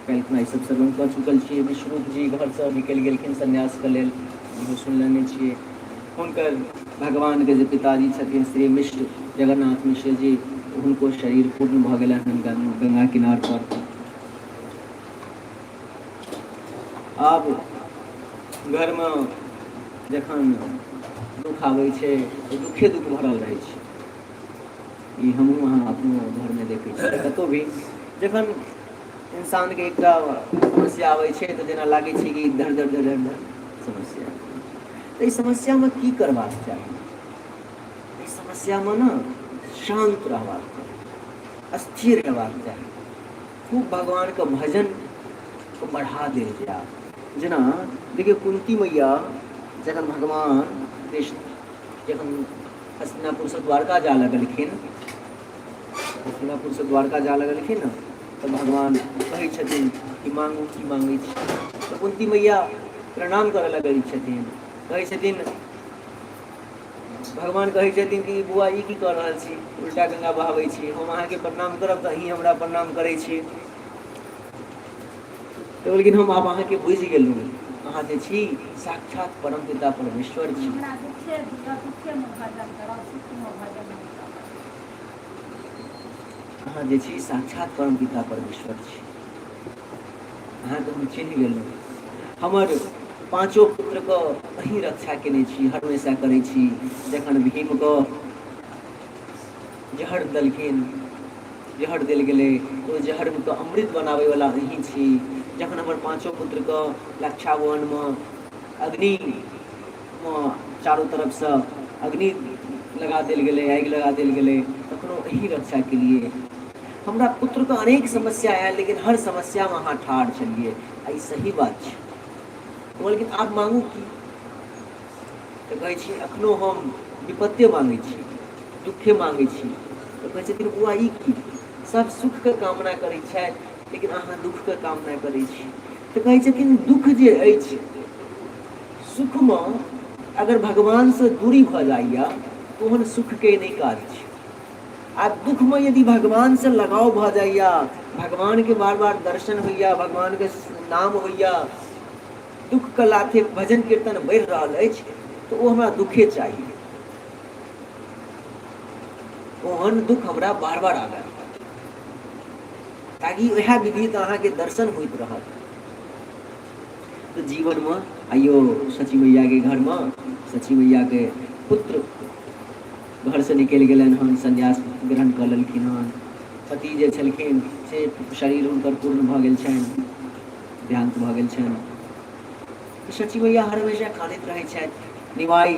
काल्हि खुना ईसभ श्रवण कऽ चुकल छियै। विश्वरूप जी घरसँ निकलि गेलखिन सन्यासके लेल, इहो सुनि लेने छियै। हुनकर भगवानके जे पिताजी छथिन श्री मिश्र जगन्नाथ मिश्र जी, हुनको शरीर पूर्ण भऽ गेलनि हन गंगा किनार पर। आब घरमे जखन दुःख आबै छै तऽ दुःखे दुःख भरल रहै छै। ई हमहूँ अहाँ अपनो घरमे देखै छियै, कतहु भी जखन इंसानके एकटा समस्या आबै छै तऽ जेना लागै छै कि धर धर धर धर धर समस्या। तऽ एहि समस्यामे की करबाक चाही? एहि समस्यामे ने शान्त रहबाक चाही, स्थिर हेबाक चाही, खूब भगवानके भजन बढ़ा देल जाय। जेना देखियौ कुंती मैया जखन भगवान कृष्ण जखन हस्तिनापुरसँ द्वारका जा लगलखिन, हस्तिनापुरसँ द्वारका जा लगलखिन ने, तऽ भगवान कहै छथिन कि मांगू, की मांगै छी? तऽ कुंती मैया प्रणाम करऽ लगै छथिन, कहै छथिन, भगवान कहै छथिन कि बौआ ई की कऽ रहल छी, उल्टा गंगा बहाबै छी, हम अहाँके प्रणाम करब तऽ अहीं हमरा प्रणाम करै छी। तऽ लेकिन हम आब अहाँके बुझि गेलहुँ, अहाँ जे छी साक्षात परम पिता परमेश्वर छी। हमरा दुखे दिअ, दुखेमे भजन करब, सुखमे भजन नहि करब। अहाँ जे छी साक्षात परम पिता परमेश्वर छी, अहाँके हम चिन्ह गेलहुँ। हमर पाँचो पुत्रके अहीं रक्षा केने छी, हमेशा करै छी। जखन भीमके जहर देलखिन, जहर देल गेलै, ओहि जहरके अमृत बनाबैवला अहीं छी। जखन हमर पाँचो पुत्रके लाक्षावनमे अग्निमे चारू तरफसँ अग्नि लगा देल गेलै, आगि लगा देल गेलै, तखनो अहीं रक्षा केलियै। हमरा पुत्रके अनेक समस्या आयल, लेकिन हर समस्यामे अहाँ ठाढ़ छलियै, आ ई सही बात छै। लेकिन आब मांगू की? तऽ कहै छी एखनो हम विपत्ते मांगै छी, दुखे मांगै छी। तऽ कहै छथिन बौआ ई की, सब सुखके कामना करै छथि, लेकिन अहाँ दुःखके कामना करै छी। तऽ कहै छथिन दुःख जे अछि, सुखमे अगर भगवानसँ दूरी भऽ जाइए तऽ ओहन सुखके नहि काज छै। आ दुःखमे यदि भगवानसँ लगाव भऽ जाइए, भगवानके बार बार दर्शन होइए, भगवानके नाम होइए, दुःखके लाथे भजन कीर्तन बढ़ि रहल अछि, तऽ ओ हमरा दुःखे चाही। ओहन दुःख हमरा बार बार आबय, ताकि वएह विधि तऽ अहाँके दर्शन होइत रहत। तऽ जीवनमे आइयो शची मैयाके घरमे शची मैयाके पुत्र घरसँ निकलि गेलनि हन, सन्यास ग्रहण कऽ लेलखिन हन। पति जे छलखिन से शरीर हुनकर पूर्ण भऽ गेल छनि, देहान्त भऽ गेल छनि। शची मैया हर हमेशा कानैत रहै छथि। निमाइ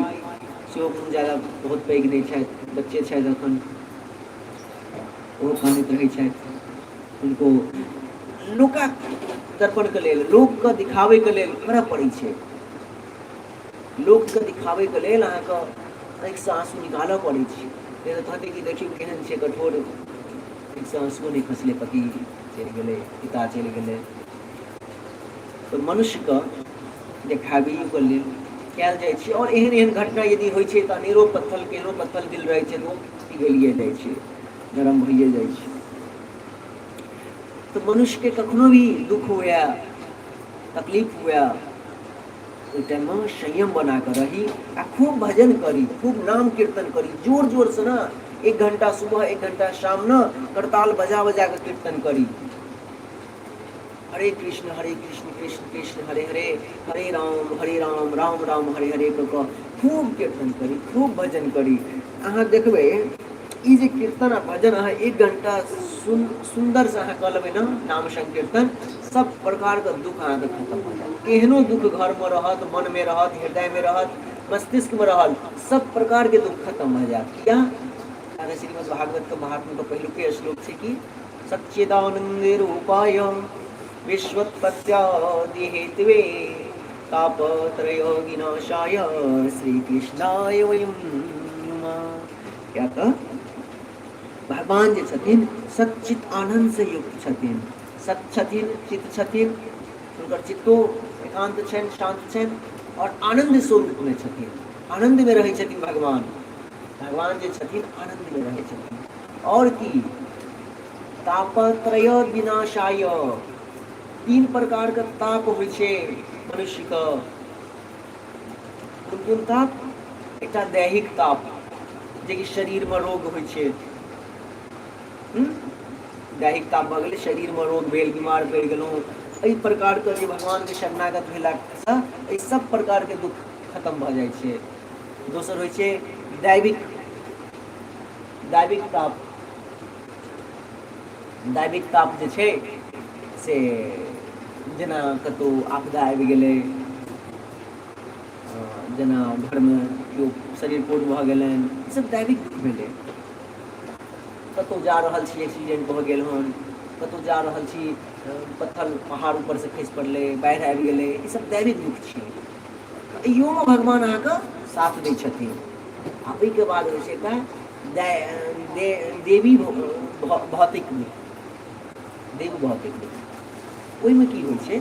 सेहो कोनो ज्यादा बहुत पैघ नहि छथि, बच्चे छथि एखन, ओहो कानैत रहै छथि। हुनको लोका दर्पणके लेल, लोकके दिखाबैके लेल करऽ पड़ै छै। लोकके दिखाबैके लेल अहाँके आँखिसँ आँसू निकालऽ पड़ै छै, नहि तऽ कहतै कि देखियौ केहन छै कठोर, आँखिसँ आँसुओ नहि खसलै, पति चलि गेलै, पिता चलि गेलै। तऽ मनुष्यके देखाबैयोके लेल कयल जाइ छै। आओर एहन एहन घटना यदि होइ छै तऽ अनेरो पत्थर केहनो पत्थर दिल रहै छै तऽ ओ पिघलिए जाइ छै, नरम भइए जाइ छै। तऽ मनुष्यके कखनो भी दुःख हुए, तकलीफ हुए, ओहि टाइममे संयम बना कऽ रही आ खूब भजन करी, खूब नाम कीर्तन करी, जोर जोरसँ ने, 1 घंटा सुबह 1 घंटा शाम ने करताल बजा बजा कऽ कीर्तन करी। हरे कृष्ण हरे कृष्ण कृष्ण कृष्ण हरे हरे, हरे राम हरे राम राम राम हरे हरे कऽ कऽ खूब कीर्तन करी, खूब भजन करी। अहाँ देखबै ई जे कीर्तन आ भजन अहाँ 1 घंटा सुन्दरसँ अहाँ कऽ लेबै ने नाम संकीर्तन, सब प्रकारके दुःख अहाँके खतम भऽ जायत। केहनो दुःख घरमे रहत, मनमे रहत, हृदयमे रहत, मस्तिष्कमे रहल, सब प्रकारके दुःख खतम भऽ जायत। किया? कारण श्रीमद् भागवतके महात्म्यके पहिलुके श्लोक छै कि सच्चिदानन्द रूपाय विश्वोत्पत्त्यादि हेतवे तापत्रय विनाशाय श्रीकृष्णाय वयं नमः। किया तऽ भगवान जे छथिन सच्चित आनन्द से युक्त छथिन, सत छथिन, चित छथिन, हुनकर चित्तो एकान्त छनि, शान्त छनि और आनन्द स्वरूप में छथिन, आनन्द में रहै छथिन भगवान। भगवान जे छथिन आनन्द में रहै छथिन। और की? तापत्रय विनाशाय, तीन प्रकारके ताप होइ छै मनुष्यके। कोन कोन ताप? एकटा दैहिक ताप, जेकि शरीरमे रोग होइ छै। दैहिक ताप भऽ गेलै, शरीरमे रोग भेल, बीमार पड़ि गेलहुँ। एहि प्रकारके जे भगवानके शरणागत भेलासँ एहि सब प्रकारके दुःख खतम भऽ जाइ छै। दोसर होइ छै दैविक, दैविक ताप। दैविक ताप जे छै से जेना कतहु आपदा आबि गेलै, जेना घरमे केओ शरीर पूर्ण भऽ गेलनि, ईसभ दैविक दुःख भेलै। कतहु जा रहल छी, एक्सीडेंट भऽ गेल हन, कतहु जा रहल छी, पत्थर पहाड़ ऊपरसँ खसि पड़लै, बाढ़ि आबि गेलै, ईसभ दैविक दुःख छियै। इहोमे भगवान अहाँके साथ दै छथिन। आ ओहिके बाद होइ छै एकटा देवी भौतिक दुःख, देव भौतिक दुःख। ओहिमे की होइ छै,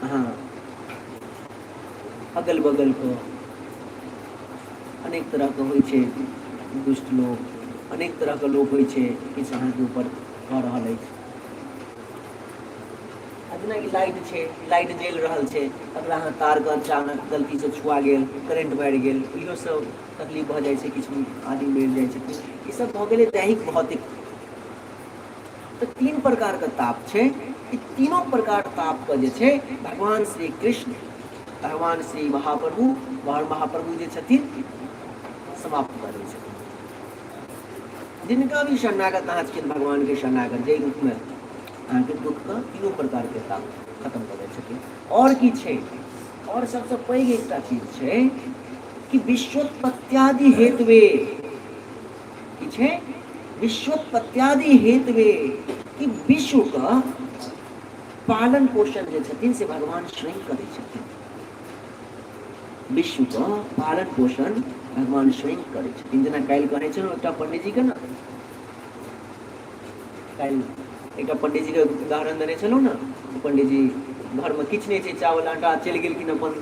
अहाँ अगल बगलके अनेक तरहके होइ छै दुष्ट लोक, अनेक तरहके लोक होइ छै, किछु अहाँके ऊपर कऽ रहल अछि। आ जेनाकि लाइट छै, लाइट जलि रहल छै, तकरा अहाँ तारके अचानक गलतीसँ छुआ गेल, करेंट मारि गेल, इहो सब तकलीफ भऽ जाइ छै, किछु आदमी मरि जाइ छथिन। ई सब भऽ गेलै दैहिक भौतिक। तऽ तीन प्रकारके ताप छै। ई तीनों प्रकार तापके जे छै भगवान श्री कृष्ण, भगवान श्री महाप्रभु, महाप्रभु जे छथिन समाप्त कऽ दै छथिन। जिनका भी शरणागत अहाँ छथिन, भगवानके शरणागत जाहि रूपमे, अहाँके दुःखके तीनों प्रकारके ताप खतम कऽ दै छथिन। आओर की छै? आओर सबसँ पैघ एकटा चीज छै कि विश्वोत्पत्त्यादि हेतुवे की छै? विश्वोत्पत्त्यादि हेतुवे कि विश्वके पालन पोषण जे छथिन से भगवान स्वयं करै छथिन। विश्वके पालन पोषण भगवान स्वयं करै छथिन। जेना काल्हि कहने छलहुँ एकटा पंडीजीके ने, काल्हि एकटा पंडीजीके उदाहरण देने छलहुँ ने, पंडीजी घरमे किछु नहि छै, चावल आटा, चलि गेलखिन अपन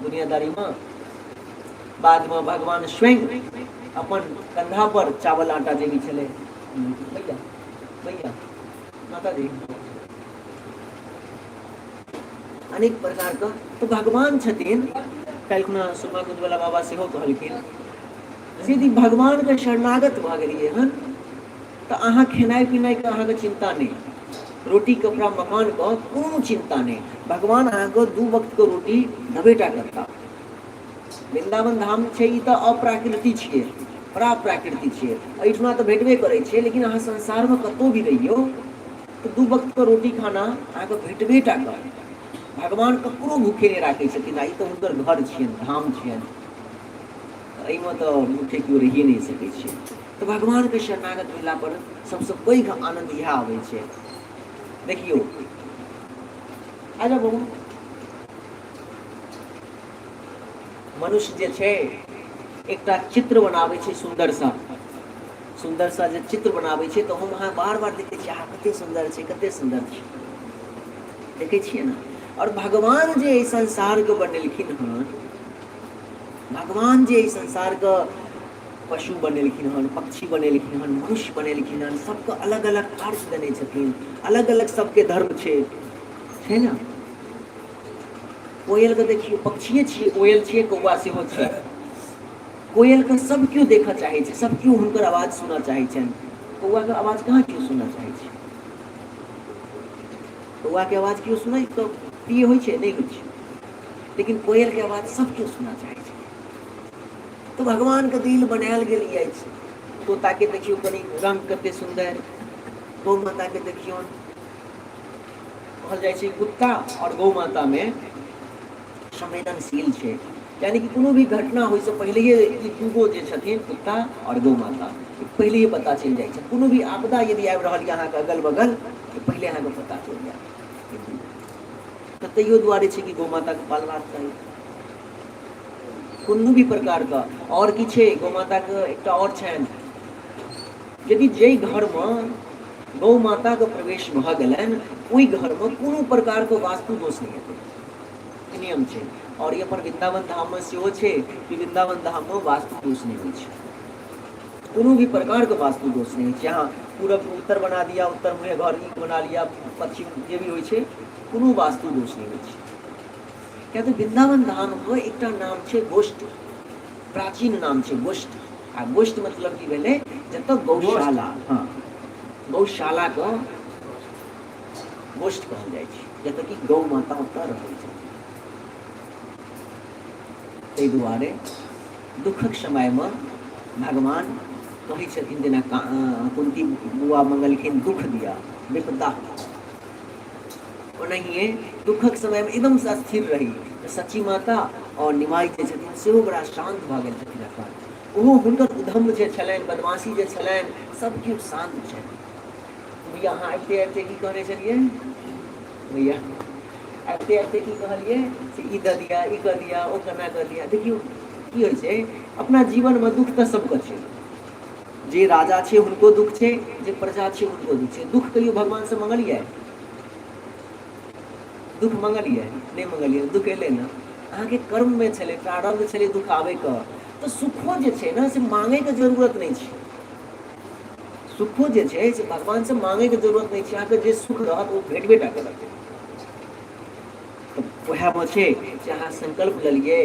दुनियादारीमे। बादमे भगवान स्वयं अपन कंधा पर चावल आटा जे भी छलै, भैया भैया माताजी अनेक प्रकारके, तऽ भगवान छथिन। काल्हि खुना सुमा कुंजवला बाबा सेहो कहलखिन से यदि भगवानके शरणागत भऽ गेलियै हन तऽ अहाँ खेनाइ पिनाइके अहाँके चिन्ता नहि, रोटी कपड़ा मकानके कोनो चिन्ता नहि, भगवान अहाँके दू वक्तके रोटी देबे टा करता। वृन्दावन धाम छै ई तऽ अप्राकृति छियै, पराप्राकृति छियै, एहिठुना तऽ भेटबे करै छै, लेकिन अहाँ संसारमे कतहु भी रहियौ तऽ दू वक्तके रोटी खाना अहाँके भेटबे टा करत। भगवान ककरो भूखे नहि राखै छथिन आ ई तऽ हुनकर घर छियनि, धाम छियनि, एहिमे तऽ भूखे केओ रहिए नहि सकै छै। तऽ भगवानके शरणागत भेला पर सबसँ पैघ आनन्द इएह आबै छै। देखियौ आ जाउ बाबू, मनुष्य जे छै एकटा चित्र बनाबै छै सुन्दर सा, सुन्दर सा जे चित्र बनाबै छै तऽ हम अहाँ बार बार देखै छियै, आहा कते सुन्दर छै, कते सुन्दर छै, देखै छियै ने। आओर भगवान जे एहि संसारके बनेलखिन हन, भगवान जे एहि संसारके पशु बनेलखिन हन, पक्षी बनेलखिन हन, मनुष्य बनेलखिन हन, सबके अलग अलग कार्य देने छथिन, अलग अलग सबके धर्म छै, छै ने। कोयलके देखियौ, पक्षिए छियै, कोयल छियै, कौआ सेहो छियै। कोयलके सब केओ देखऽ चाहै छै, सब केओ हुनकर आवाज सुनऽ चाहै छनि। कौआके आवाज कहाँ केओ सुनऽ चाहै छै? कौआके आवाज केओ सुनै तऽ प्रिय होइ छै? नहि होइ छै। लेकिन कोयलके आवाज सब केओ सुनऽ चाहै छै। तऽ भगवानके दिल बनायल गेल अछि। तोताके देखियौ कनि रंग कते सुन्दर, गौ माताके देखियौन, कहल जाइ छै कुत्ता आओर गौ मातामे संवेदनशील छै, यानी कि कोनो भी घटना होइसँ पहिलैए ई दूगो जे छथिन कुत्ता आओर गौ माता पहिलैए पता चलि जाइ छै। कोनो भी आपदा यदि आबि रहल यऽ अहाँके अगल बगल तऽ पहिले अहाँके पता चलि जायत। तऽ तैयो दुआरे छै कि गौ माताके पालबाक चाही कोनो भी प्रकारके। आओर की छै गौ माताके एकटा आओर छनि, यदि जाहि घरमे गौ माताके प्रवेश भऽ गेलनि ओहि घरमे कोनो प्रकारके वास्तु दोष नहि हेतै, ई नियम छै। आओर ई अपन वृन्दावन धाममे सेहो छै कि वृन्दावन धाममे वास्तु दोष नहि होइ छै। कोनो भी प्रकारके वास्तु दोष नहि होइ छै। अहाँ पूरब उत्तर बना दिअ, उत्तर मुँहे घर नीक बना लिअ, पश्चिम जे भी होइ छै, कोनो वास्तु दोष नहि होइ छै। किया तऽ वृन्दावन धामके एकटा नाम छै गोष्ठ, प्राचीन नाम छै गोष्ठ। आ गोष्ठ मतलब की भेलै? जतऽ गौशाला, हँ, गौशालाके गोष्ठ कहल जाइ छै, जतऽ कि गौ माता ओतऽ रहै छथिन। ताहि दुआरे दुःखक समयमे भगवान कहै छथिन, जेना कुंती बुआ मंगलखिन दुःख दिया विपदा, ओनाहिए दुःखक समयमे एकदमसँ स्थिर रही। तऽ सची माता आओर निमाइ जे छथिन सेहो बड़ा शान्त भऽ गेल छथिन। एखन ओहो हुनकर उधम जे छलनि, बदमाशी जे छलनि, सब केओ शान्त छनि। भैया, अहाँ आबिते आबिते की कहने छलियै? भैया, आबिते आबिते की कहलियै से ई दऽ दिअ, ई कऽ दिअ, ओ केना कऽ दिअ? देखियौ, की होइ छै, अपना जीवनमे दुःख तऽ सबके छै। जे राजा छै हुनको दुःख छै, जे प्रजा छै हुनको दुःख छै। दुःख कहियो भगवानसँ मंगलियै? दुःख मंगलियै? नहि मंगलियै। दुःख एलै ने, अहाँके कर्ममे छलै, प्रारब्ध छलै दुःख आबैके। तऽ सुखो जे छै ने से मांगैके जरूरत नहि छै। सुखो जे छै से भगवानसँ मांगैके जरूरत नहि छै। अहाँके जे सुख रहत ओ भेटबे टा करत। तऽ उएहमे छै जे अहाँ संकल्प लेलियै,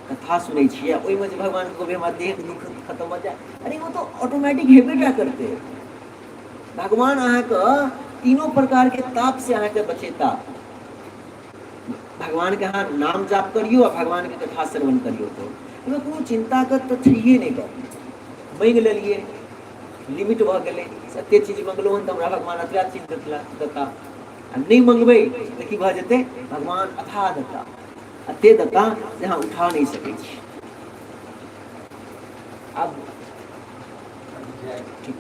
कथा सुनै छियै, ओहिमे जे भगवानके कहबै हमरा देहके दुःख खतम भऽ जाय, अरे ओ तऽ ऑटोमेटिक हेबे टा करतै। भगवान अहाँके तीनों प्रकारके ताप से अहाँके बचेता। भगवानके अहाँ नाम जाप करियौ आ भगवानके कथा श्रवण करियौ, तऽ ओहिमे कोनो चिन्ताके तऽ छैहे नहि। गप माँगि लेलियै, लिमिट भऽ गेलै, एते चीज मङ्गलहुँ हन तऽ हमरा भगवान एतबा चीज देता। आ नहि मङ्गबै तऽ की भऽ जेतै? भगवान अथा देता, एते देता जे अहाँ उठा नहि सकै छी। आब ठीक,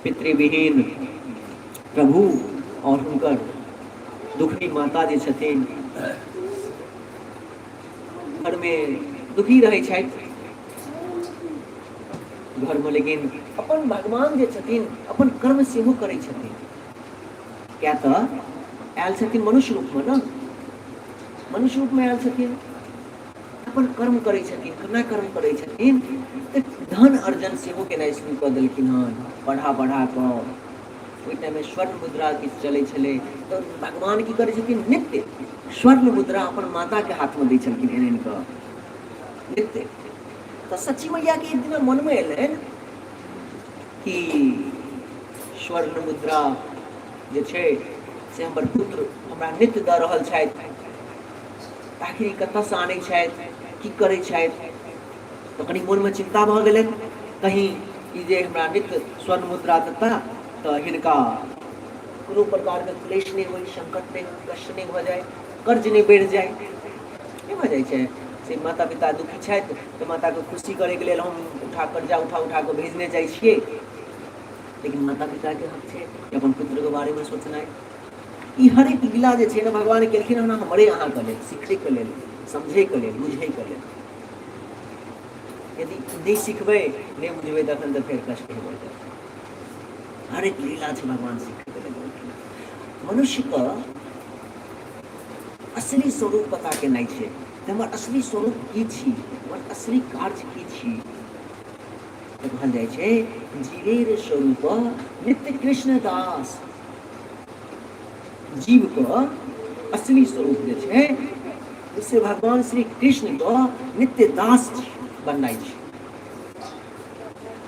पितृविहीन प्रभु आओर हुनकर दुखनी माता जे छथिन, घरमे दुखी रहै छथि घरमे, लेकिन अपन भगवान जे छथिन अपन कर्म सेहो करै छथिन। किया तऽ आयल छथिन मनुष्य रूपमे ने, मनुष्य रूपमे आयल छथिन, अपन कर्म करै छथिन। केना कर्म करै छथिन? तऽ धन अर्जन सेहो केनाइ शुरू कऽ देलखिन हन, बढ़ा बढ़ा कऽ। ओहि टाइममे स्वर्ण मुद्रा किछु चलै छलै, तऽ भगवान की करै छथिन, नित्य स्वर्ण मुद्रा अपन माताके हाथमे दै छलखिन एहन एहन कऽ नित्य। तऽ सची मैयाके एक दिना मनमे एलनि कि स्वर्ण मुद्रा जे छै से हमर पुत्र हमरा नित्य दऽ रहल छथि, आखिर ई कतऽसँ आनै छथि, की करै छथि? तऽ कनि मोनमे चिन्ता भऽ गेलनि, कहीं ई जे हमरा नित्य स्वर्ण मुद्रा देता तऽ हिनका कोनो प्रकारके क्लेश नहि होइ, संकट नहि होइ, कष्ट नहि भऽ जाय, कर्ज नहि बढ़ि जाय। नहि भऽ जाइ छै से माता पिता दुखी छथि तऽ माताके खुशी करैके लेल हम उठा कर्जा उठा उठा कऽ भेजने जाइ छियै। लेकिन माता पिताके हक छै अपन पुत्रके बारेमे सोचनाइ। ई हरेक लीला जे छै ने भगवान केलखिन हन हमरे अहाँके लेल, सिखैके लेल, समझैके लेल, बुझैके लेल। यदि नहि सिखबै, नहि बुझबै, तखन तऽ फेर कष्ट हेबे करतै। हरेक लीला छै भगवान सिखैके लेल। मनुष्यके असली स्वरूप पता केनाइ छै जे हमर असली स्वरूप की छी, हमर असली कार्य की छी। तऽ कहल जाइ छै जीवेर स्वरूप नित्य कृष्ण दास। जीवके असली स्वरूप जे छै से भगवान श्री कृष्णके नित्य दास बननाइ छै।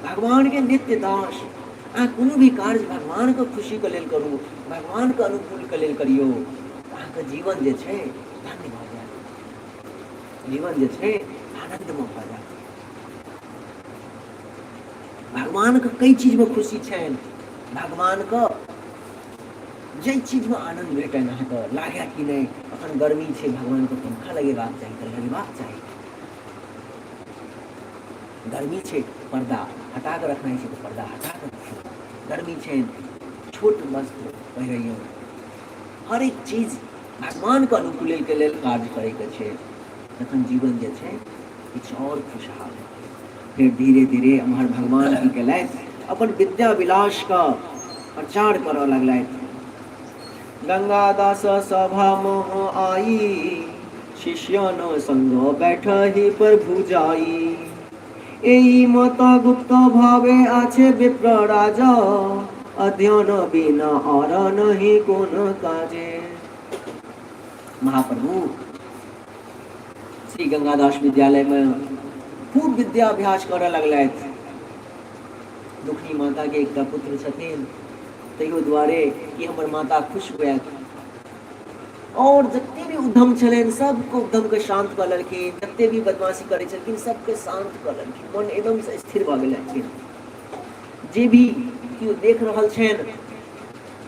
भगवानके नित्य दास। अहाँ कोनो भी कार्य भगवानके खुशीके लेल करू, भगवानके अनुकूलके लेल करियौ, अहाँके जीवन जे छै धन्य भऽ जायत, जीवन जे छै आनन्दमे भऽ जायत। भगवानके कई चीजमे खुशी छनि। भगवानके जाहि चीजमे आनन्द भेटनि, अहाँके लागए कि नहि अखन गर्मी छै, भगवानके पंखा लगेबाक चाही, तऽ लगेबाक चाही। गर्मी छै, पर्दा हटा कऽ रखनाइ छै, तऽ पर्दा हटा कऽ रखियौ। गर्मी छै, छोट वस्त्र पहिरैयौ। हरेक चीज भगवानके अनुकूलके लेल कार्य करैके छै, तखन जीवन जे छै किछु आओर खुशहाल हेतै। फेर धीरे धीरे एम्हर भगवान की केलथि, अपन विद्या विलासके प्रचार करऽ लगलथि। गंगादास सभा मोह आई, शिष्यन संग बैठहि प्रभु जाई। एहि मत गुप्त भावे आछे विप्रराज, अध्ययन बिना और नहीं कोन काजे। महाप्रभु श्री गंगादास विद्यालय में खूब विद्याभ्यास करऽ लगलथि। दुखनी माता के एकटा पुत्र छथिन, तैयो दुआरे कि हमर माता खुश हुए। और जते भी उद्यम छलनि सबके उद्यमके शान्त कऽ लेलखिन, जते भी बदमाशी करै छलखिन सबके शान्त कऽ लेलखिन, मन एकदमसँ स्थिर भऽ गेलखिन। जे भी केओ देख रहल छनि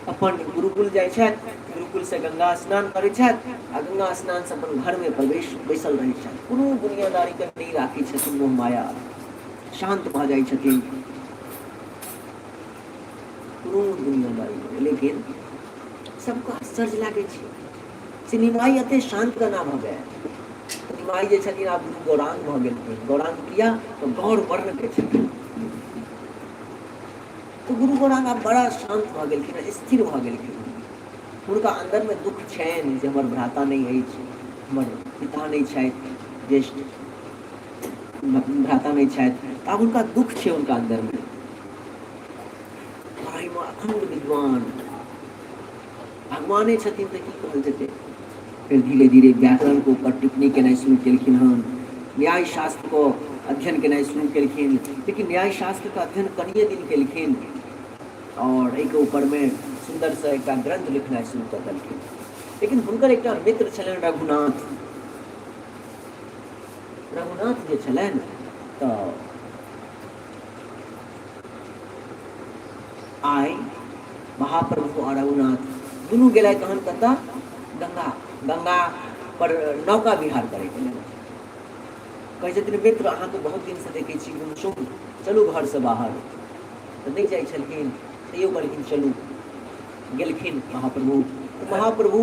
अपन गुरुकुल जाइ छथि, गुरुकुलसँ गंगा स्नान करै छथि आ गंगा स्नानसँ अपन घरमे प्रवेश बैसल रहै छथि, कोनो दुनियादारीके नहि राखै छथिन मोह माया, शान्त भऽ जाइ छथिन, कोनो दुनियादारी नहि। लेकिन सबके आश्चर्य लागै छै से निमाई एते शान्त केना भऽ गेल। तऽ निमाई जे छथिन आब गुरु गौरांग भऽ गेलखिन। गौरांग किया? तऽ गौर वर्णके छथिन। तऽ गुरु गौरांग आब बड़ा शान्त भऽ गेलखिन, स्थिर भऽ गेलखिन। हुनका अन्दरमे दुःख छनि जे हमर भ्राता नहि अछि, हमर पिता नहि छथि, ज्येष्ठ भ्राता नहि छथि, तऽ आब हुनका दुःख छै हुनका अन्दरमे। पढ़ाइमे अखण्ड विद्वान भगवाने छथिन तऽ की कहल जेतै। फेर धीरे धीरे व्याकरणके ऊपर टिप्पणी केनाइ शुरू केलखिन हन, न्याय शास्त्रके अध्ययन केनाइ शुरू केलखिन। लेकिन न्याय शास्त्रके अध्ययन कनिए दिन केलखिन आओर एहिके ऊपरमे सुन्दरसँ एकटा ग्रन्थ लिखनाइ शुरू कऽ देलखिन। लेकिन हुनकर एकटा मित्र छलनि रघुनाथ। रघुनाथ जे छलनि तऽ आइ महाप्रभु आ रघुनाथ दुनू गेलथि तहन कतऽ? गंगा, गंगा पर नौका विहार करैके लेल। कहै छथिन मित्र अहाँके बहुत दिनसँ देखै छी गुमसुम, चलू घरसँ बाहर। तऽ नहि जाइ छलखिन, तैयो कहलखिन चलू। गेलखिन महाप्रभु। महाप्रभु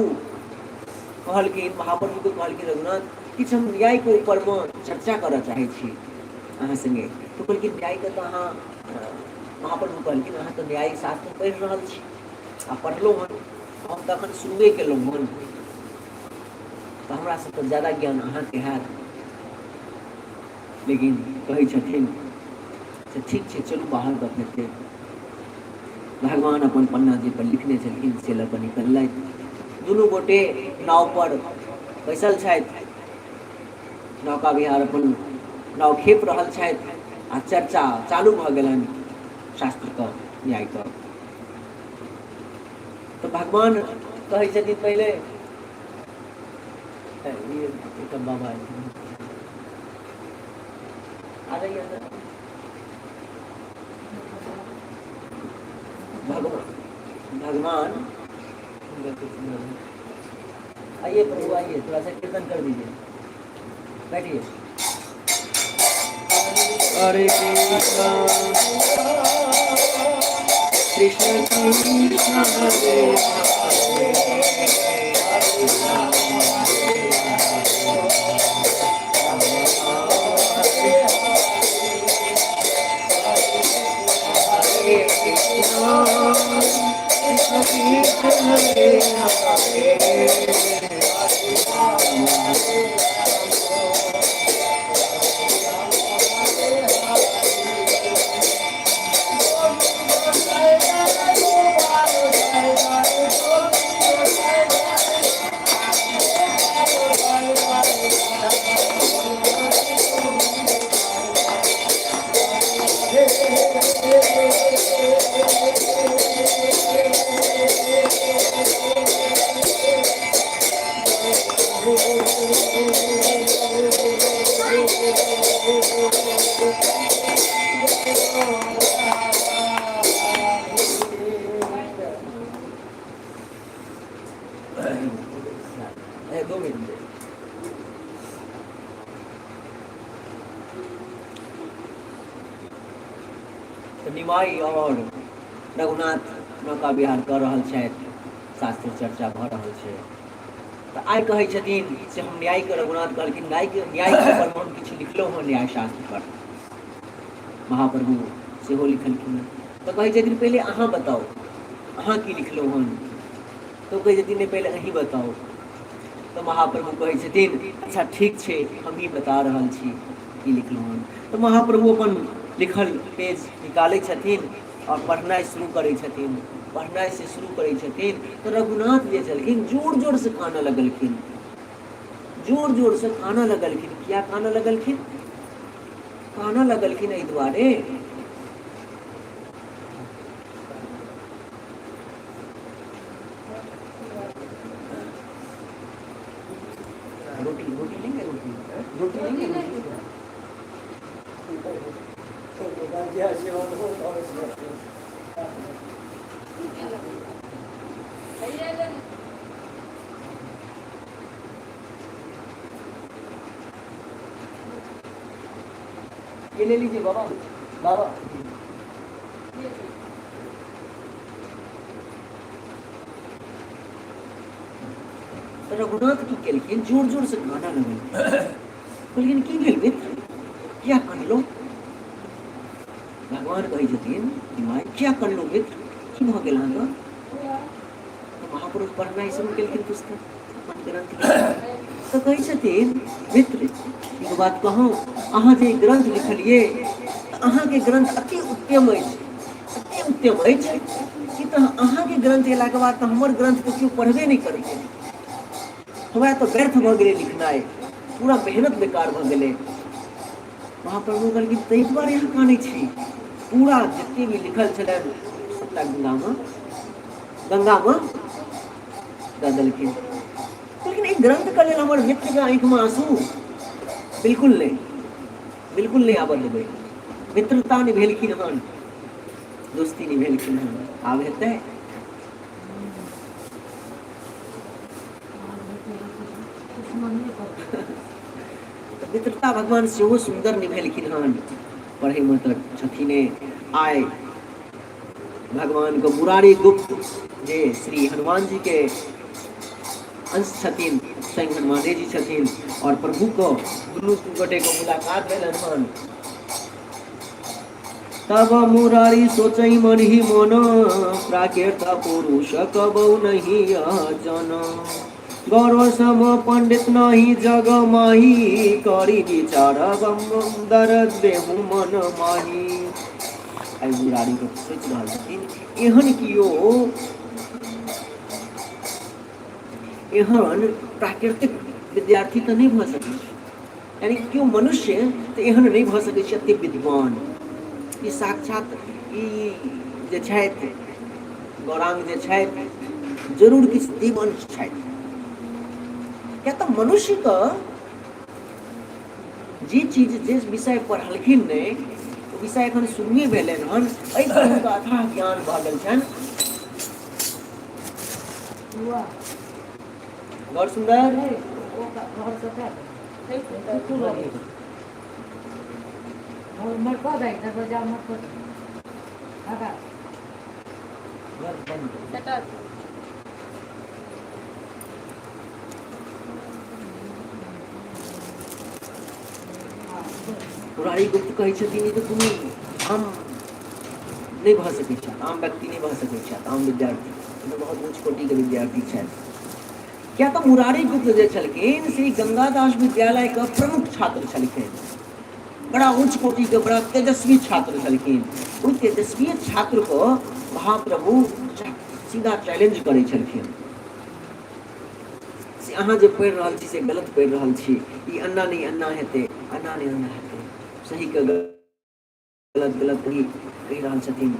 कहलखिन, महाप्रभुके कहलखिन रघुनाथ किछु हम न्यायके ऊपरमे चर्चा करऽ चाहै छी अहाँ सङ्गे। तऽ कहलखिन न्यायके तऽ अहाँ, महाप्रभु कहलखिन अहाँ तऽ न्याय शास्त्र पढ़ि रहल छी आ पढ़लहुँ हन, हम तऽ अखन शुरुए केलहुँ हन, तऽ हमरा सबके ज्यादा ज्ञान अहाँके हैत। लेकिन कहै छथिन से ठीक छै चलू बाहर गप हेतै। भगवान अपन पन्ना जे पर लिखने छलखिन से लऽ कऽ निकललथि। दुनू गोटे नाव पर बैसल छथि, नौका विहार अपन नाव खेप रहल छथि आ चर्चा चालू भऽ गेलनि शास्त्रके न्यायके। तऽ भगवान कहै छथिन पहिले एकटा बाबा आ जाइए अंदर। भगवान भगवान आइए प्रभु आइए, थोड़ा सा कीर्तन कर दीजिए, बैठिए। हरे कृष्णा कृष्ण कृष्ण हरे हरे कृष्ण कृष्ण कृष्ण हरे हरे। दो मिनट। तऽ निमाई और रघुनाथ नौका विहार कऽ रहल छथि, शास्त्र चर्चा भऽ रहल छै। तऽ आइ कहै छथिन से हम न्यायके, रघुनाथ कहलखिन न्यायके, न्यायके ऊपरमे हम किछु लिखलहुँ हँ न्याय शास्त्र पर, महाप्रभु सेहो लिखलखिन हँ। तऽ कहै छथिन पहिले अहाँ बताउ अहाँ की लिखलहुँ हन। तऽ ओ कहै छथिन नहि पहिले अहीं बताउ। तऽ महाप्रभु कहै छथिन अच्छा ठीक छै, हमही बता रहल छी की लिखलहुँ हन। तऽ महाप्रभु अपन लिखल पेज निकालै छथिन आओर पढ़नाइ शुरू करै छथिन। पढ़नाइ से शुरू करै छथिन तऽ रघुनाथ जे छलखिन जोर जोरसँ कानऽ लगलखिन, जोर जोरसँ कानऽ लगलखिन। किया कानऽ लगलखिन? कानऽ लगलखिन एहि दुआरे रोटी रोटी लेंगे, रोटी रोटी लेंगे, रोटी। ये ले लीजिए बाबा, बाबा। रघुनाथ की केलखिन, जोर जोर से कानऽ लगलखिन। कहलखिन की भेल मित्र, किया कनलो? भगवान कहै छथिन कि माय किया कनलो मित्र, की भऽ गेल अहाँके? तऽ महापुरुष पढ़नाइ शुरू केलखिन पुस्तक अपन ग्रंथ। तऽ कहै छथिन मित्र एगो बात कहूँ, अहाँ जे ग्रंथ लिखलियै तऽ अहाँके ग्रंथ अति उत्तम अछि, अति उत्तम अछि कि तऽ अहाँके ग्रंथ अयलाके बाद तऽ हमर ग्रंथ तऽ केओ पढ़बे नहि करतै, हमरा तऽ व्यर्थ भऽ गेलै लिखनाइ, पूरा मेहनत बेकार भऽ गेलै। महाप्रभु कहलखिन ताहि दुआरे अहाँ कानै छी, पूरा जते भी लिखल छलनि सबटा गंगामे गंगामे दऽ देलखिन। लेकिन एहि ग्रंथके लेल हमर मित्रके आँखिमे आँसू बिल्कुल नहि, बिल्कुल नहि आबऽ देबै। मित्रता निभेलखिन हन, दोस्ती निभेलखिन हन, आब हेतै? मित्रता भगवान सेहो सुन्दर निभेलखिन हन। पढ़ैमे तऽ छथिने। आइ भगवानके मुरारी गुप्त जे श्री हनुमान जी के अंश छथिन, स्वयं हनुमाने जी छथिन, और प्रभु को दुनू गोटे के मुलाकात भेल हन। तब मुरारी सोचई मन ही मन, प्राकृत पुरुष कबौ नहीं जन। गौरव सम पंडित नहीं जग माही, करी विचार दरद देहु मन माही। आइ मुरारी के सोचि रहल छथिन एहन कियो एहन प्राकृतिक विद्यार्थी तऽ नहि भऽ सकै छै, यानी केओ मनुष्य तऽ एहन नहि भऽ सकै छै एते विद्वान। ई साक्षात ई जे छथि गौरांग जे छथि जरूर किछु देव अंश छथि। किया तऽ मनुष्यके जे चीज जे विषय पढ़लखिन नहि ओ विषय एखन शुरुए भेलनि हन, एहि पर हुनका अथाह ज्ञान भऽ गेल छनि। बड़ सुन्दर। पुरारी गुप्त कहै छथिन ई तऽ कोनो आम नहि भऽ सकै छथि, आम व्यक्ति नहि भऽ सकै छथि, आम विद्यार्थी ई तऽ बहुत उच्च कोटिके विद्यार्थी छथि। किया तऽ मुरारी गुप्त जे छलखिन से गंगादास विद्यालयके प्रमुख छात्र छलखिन, बड़ा उच्च कोटिके बड़ा तेजस्वी छात्र छलखिन। ओहि तेजस्वी छात्रके महाप्रभु सीधा चैलेंज करै छलखिन से अहाँ जे पढ़ि रहल छी से गलत पढ़ि रहल छी, ई अन्ना नहि अन्ना हेतै, अन्ना नहि अन्ना हेतै, सहीके गलत गलत कहि कहि रहल छथिन।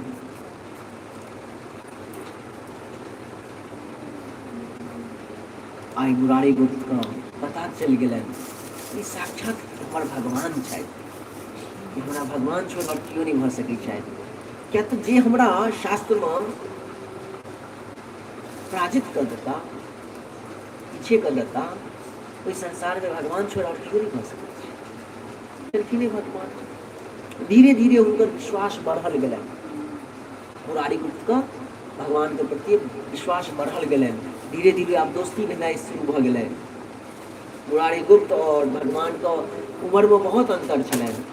आइ मुरारी गुप्त के पता चलि गेलनि ई साक्षात हमर भगवान छथि, ई हमरा भगवान छोड़ि आओर केओ नहि भऽ सकैत छथि। किया तऽ जे हमरा शास्त्रमे पराजित कऽ देता, पीछे कऽ देता, ओहि संसारमे भगवान छोड़ि आओर केओ नहि भऽ सकैत छै। छलखिन भगवान। धीरे धीरे हुनकर विश्वास बढ़ल गेलनि, मुरारी गुप्तके भगवानके प्रति विश्वास बढ़ल गेलनि। धीरे धीरे आब दोस्ती भेनाइ शुरू भऽ गेलनि। मुरारी गुप्त आओर भगवानके उमरमे बहुत अन्तर छलनि,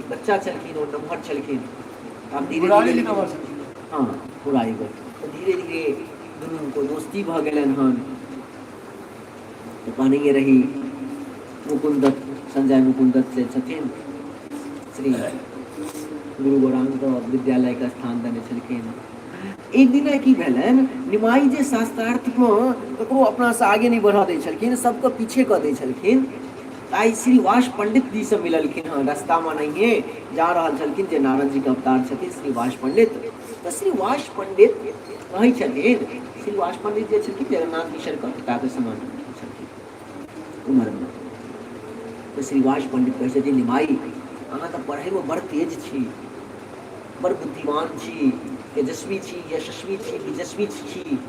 बच्चा छलखिन ओ नमहर छलखिन। आब धीरे धीरे, हँ मुरारी गुप्त, तऽ धीरे धीरे दुनूके दोस्ती भऽ गेलनि हन। तऽ कहनैए रही मुकुन्द दत्त, संजय मुकुन्द दत्त से छथिन, श्री गुरु गौरांगके विद्यालयके स्थान देने छलखिन। एक दिना की भेलनि, निमाई जे शास्त्रार्थमे ककरो अपनासँ आगे नहि बढ़ऽ दै छलखिन, सबके पीछे कऽ दै छलखिन। आइ श्रीवास पंडित जी से मिललखिन हँ रस्तामे नहिए जा रहल छलखिन, जे नारद जीके अवतार छथिन श्रीवास पंडित। तऽ श्रीवास पंडित कहै छथिन, श्रीवास पंडित जे छलखिन जगन्नाथ मिश्रके पिताके समान छलखिन उमरमे। तऽ श्रीवास पंडित कहै छथिन, निमाई अहाँ तऽ पढ़ैमे बड़ तेज छी, बड़ बुद्धिमान छी, तेजस्वी छी, यशस्वी छी, तेजस्वी छी,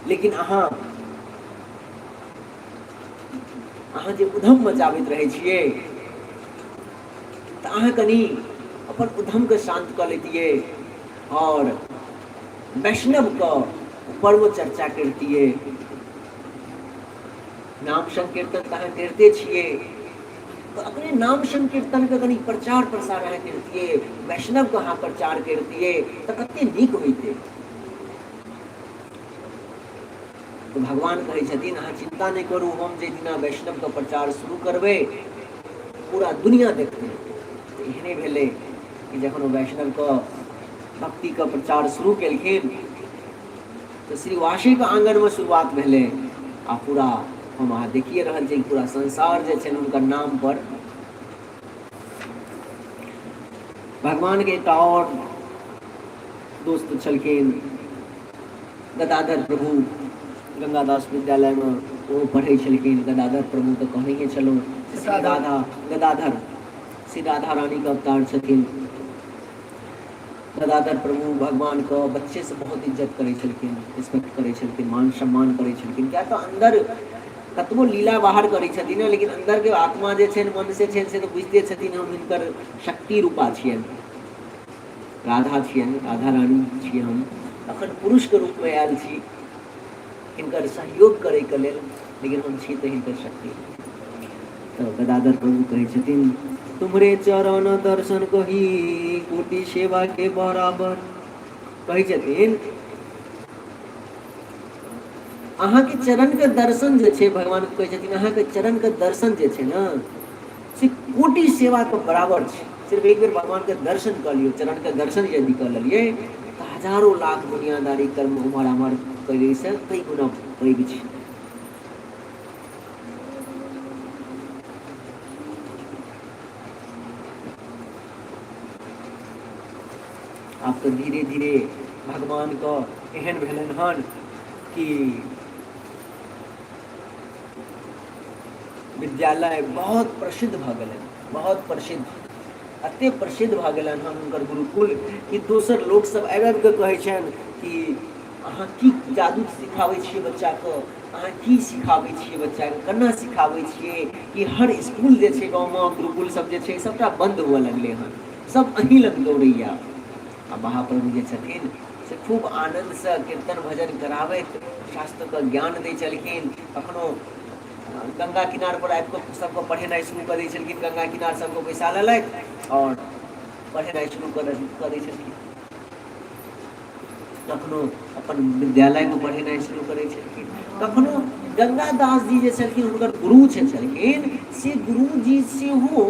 लेकिन अहाँ अहाँ जे उधम मचाबैत रहै छियै तऽ अहाँ कनि अपन उधमके शान्त कऽ लैतियै आओर वैष्णवके ऊपरमे चर्चा करितियै। नाम संकीर्तन तऽ अहाँ करिते छियै, तऽ अपने नाम संकीर्तनके कनि प्रचार प्रसार अहाँ करितियै, वैष्णवके अहाँ प्रचार करितियै तऽ कते नीक होइतै। तऽ भगवान कहै छथिन, अहाँ चिन्ता नहि करू, हम जाहि दिना वैष्णवके प्रचार शुरू करबै पूरा दुनिया देखतै। तऽ एहने भेलै कि जखन ओ वैष्णवके भक्तिके प्रचार शुरू केलखिन तऽ श्रीवासीके आङ्गनमे शुरुआत भेलै आ पूरा हम अहाँ देखिए रहल छी पूरा संसार जे छनि हुनकर नाम पर। भगवानके एकटा आओर दोस्त छलखिन गदाधर प्रभु, गंगादास विद्यालयमे ओ पढ़ै छलखिन। गदाधर प्रभु तऽ कहनैए छलहुँ श्री राधा गदाधर, श्री राधा रानीके अवतार छथिन। गदाधर प्रभु भगवानके बच्चेसँ बहुत इज्जत करै छलखिन, रिस्पेक्ट करै छलखिन, मान सम्मान करै छलखिन। किया तऽ अन्दर कतबो लीला बाहर करै छथिन ने, लेकिन अन्दरके आत्मा जे छनि, मन से छनि, से तऽ बुझिते छथिन हम हिनकर शक्ति रूपा छियनि, राधा छियनि, राधा रानी छियै हम, अखन पुरुषके रूपमे आयल छी हिनकर सहयोग करैके लेल, लेकिन हम छी तऽ हिनकर शक्ति। तऽ गदाधर प्रभु कहै छथिन, तुम्हरे चरण दर्शन कही कोटि सेवा के बराबर। कहै छथिन अहाँके चरणके दर्शन जे छै, भगवान कहै छथिन अहाँके चरणके दर्शन जे छै ने से कोटि सेवाके बराबर छै। सिर्फ एक बेर भगवानके दर्शन कऽ लियौ, चरणके दर्शन यदि कऽ लेलियै तऽ हजारो लाख दुनियादारी कर्म उम्हर आम्हर करैसँ कई गुना पैघ छै। आब तऽ धीरे धीरे भगवानके एहन भेलनि हन कि विद्यालय बहुत प्रसिद्ध भऽ गेलनि, बहुत प्रसिद्ध, एतेक प्रसिद्ध भऽ गेलनि हन हुनकर गुरुकुल कि दोसर लोकसभ आबि आबि कऽ कहै छनि कि अहाँ की जादू सिखाबै छियै बच्चाके, अहाँ की सिखाबै छियै बच्चाके, केना सिखाबै छियै कि हर इसकुल जे छै गाँवमे गुरुकुल सब जे छै सबटा बन्द हुअ लगलै हन, सब अहीं लग दौड़ैया। आ महाप्रभु जे छथिन से खूब आनन्दसँ कीर्तन भजन कराबैत शास्त्रके ज्ञान दै छलखिन। कखनो गंगा किनार पर आबि कऽ सबके पढ़ेनाइ शुरू कऽ दै छलखिन, गंगा किनार सबके बैसा लेलथि आओर पढ़ेनाइ शुरू कऽ दै छलखिन। कखनो अपन विद्यालयमे पढ़ेनाइ शुरू करै छलखिन, कखनो गंगादास जी जे छलखिन हुनकर गुरु जे छलखिन से गुरुजी सेहो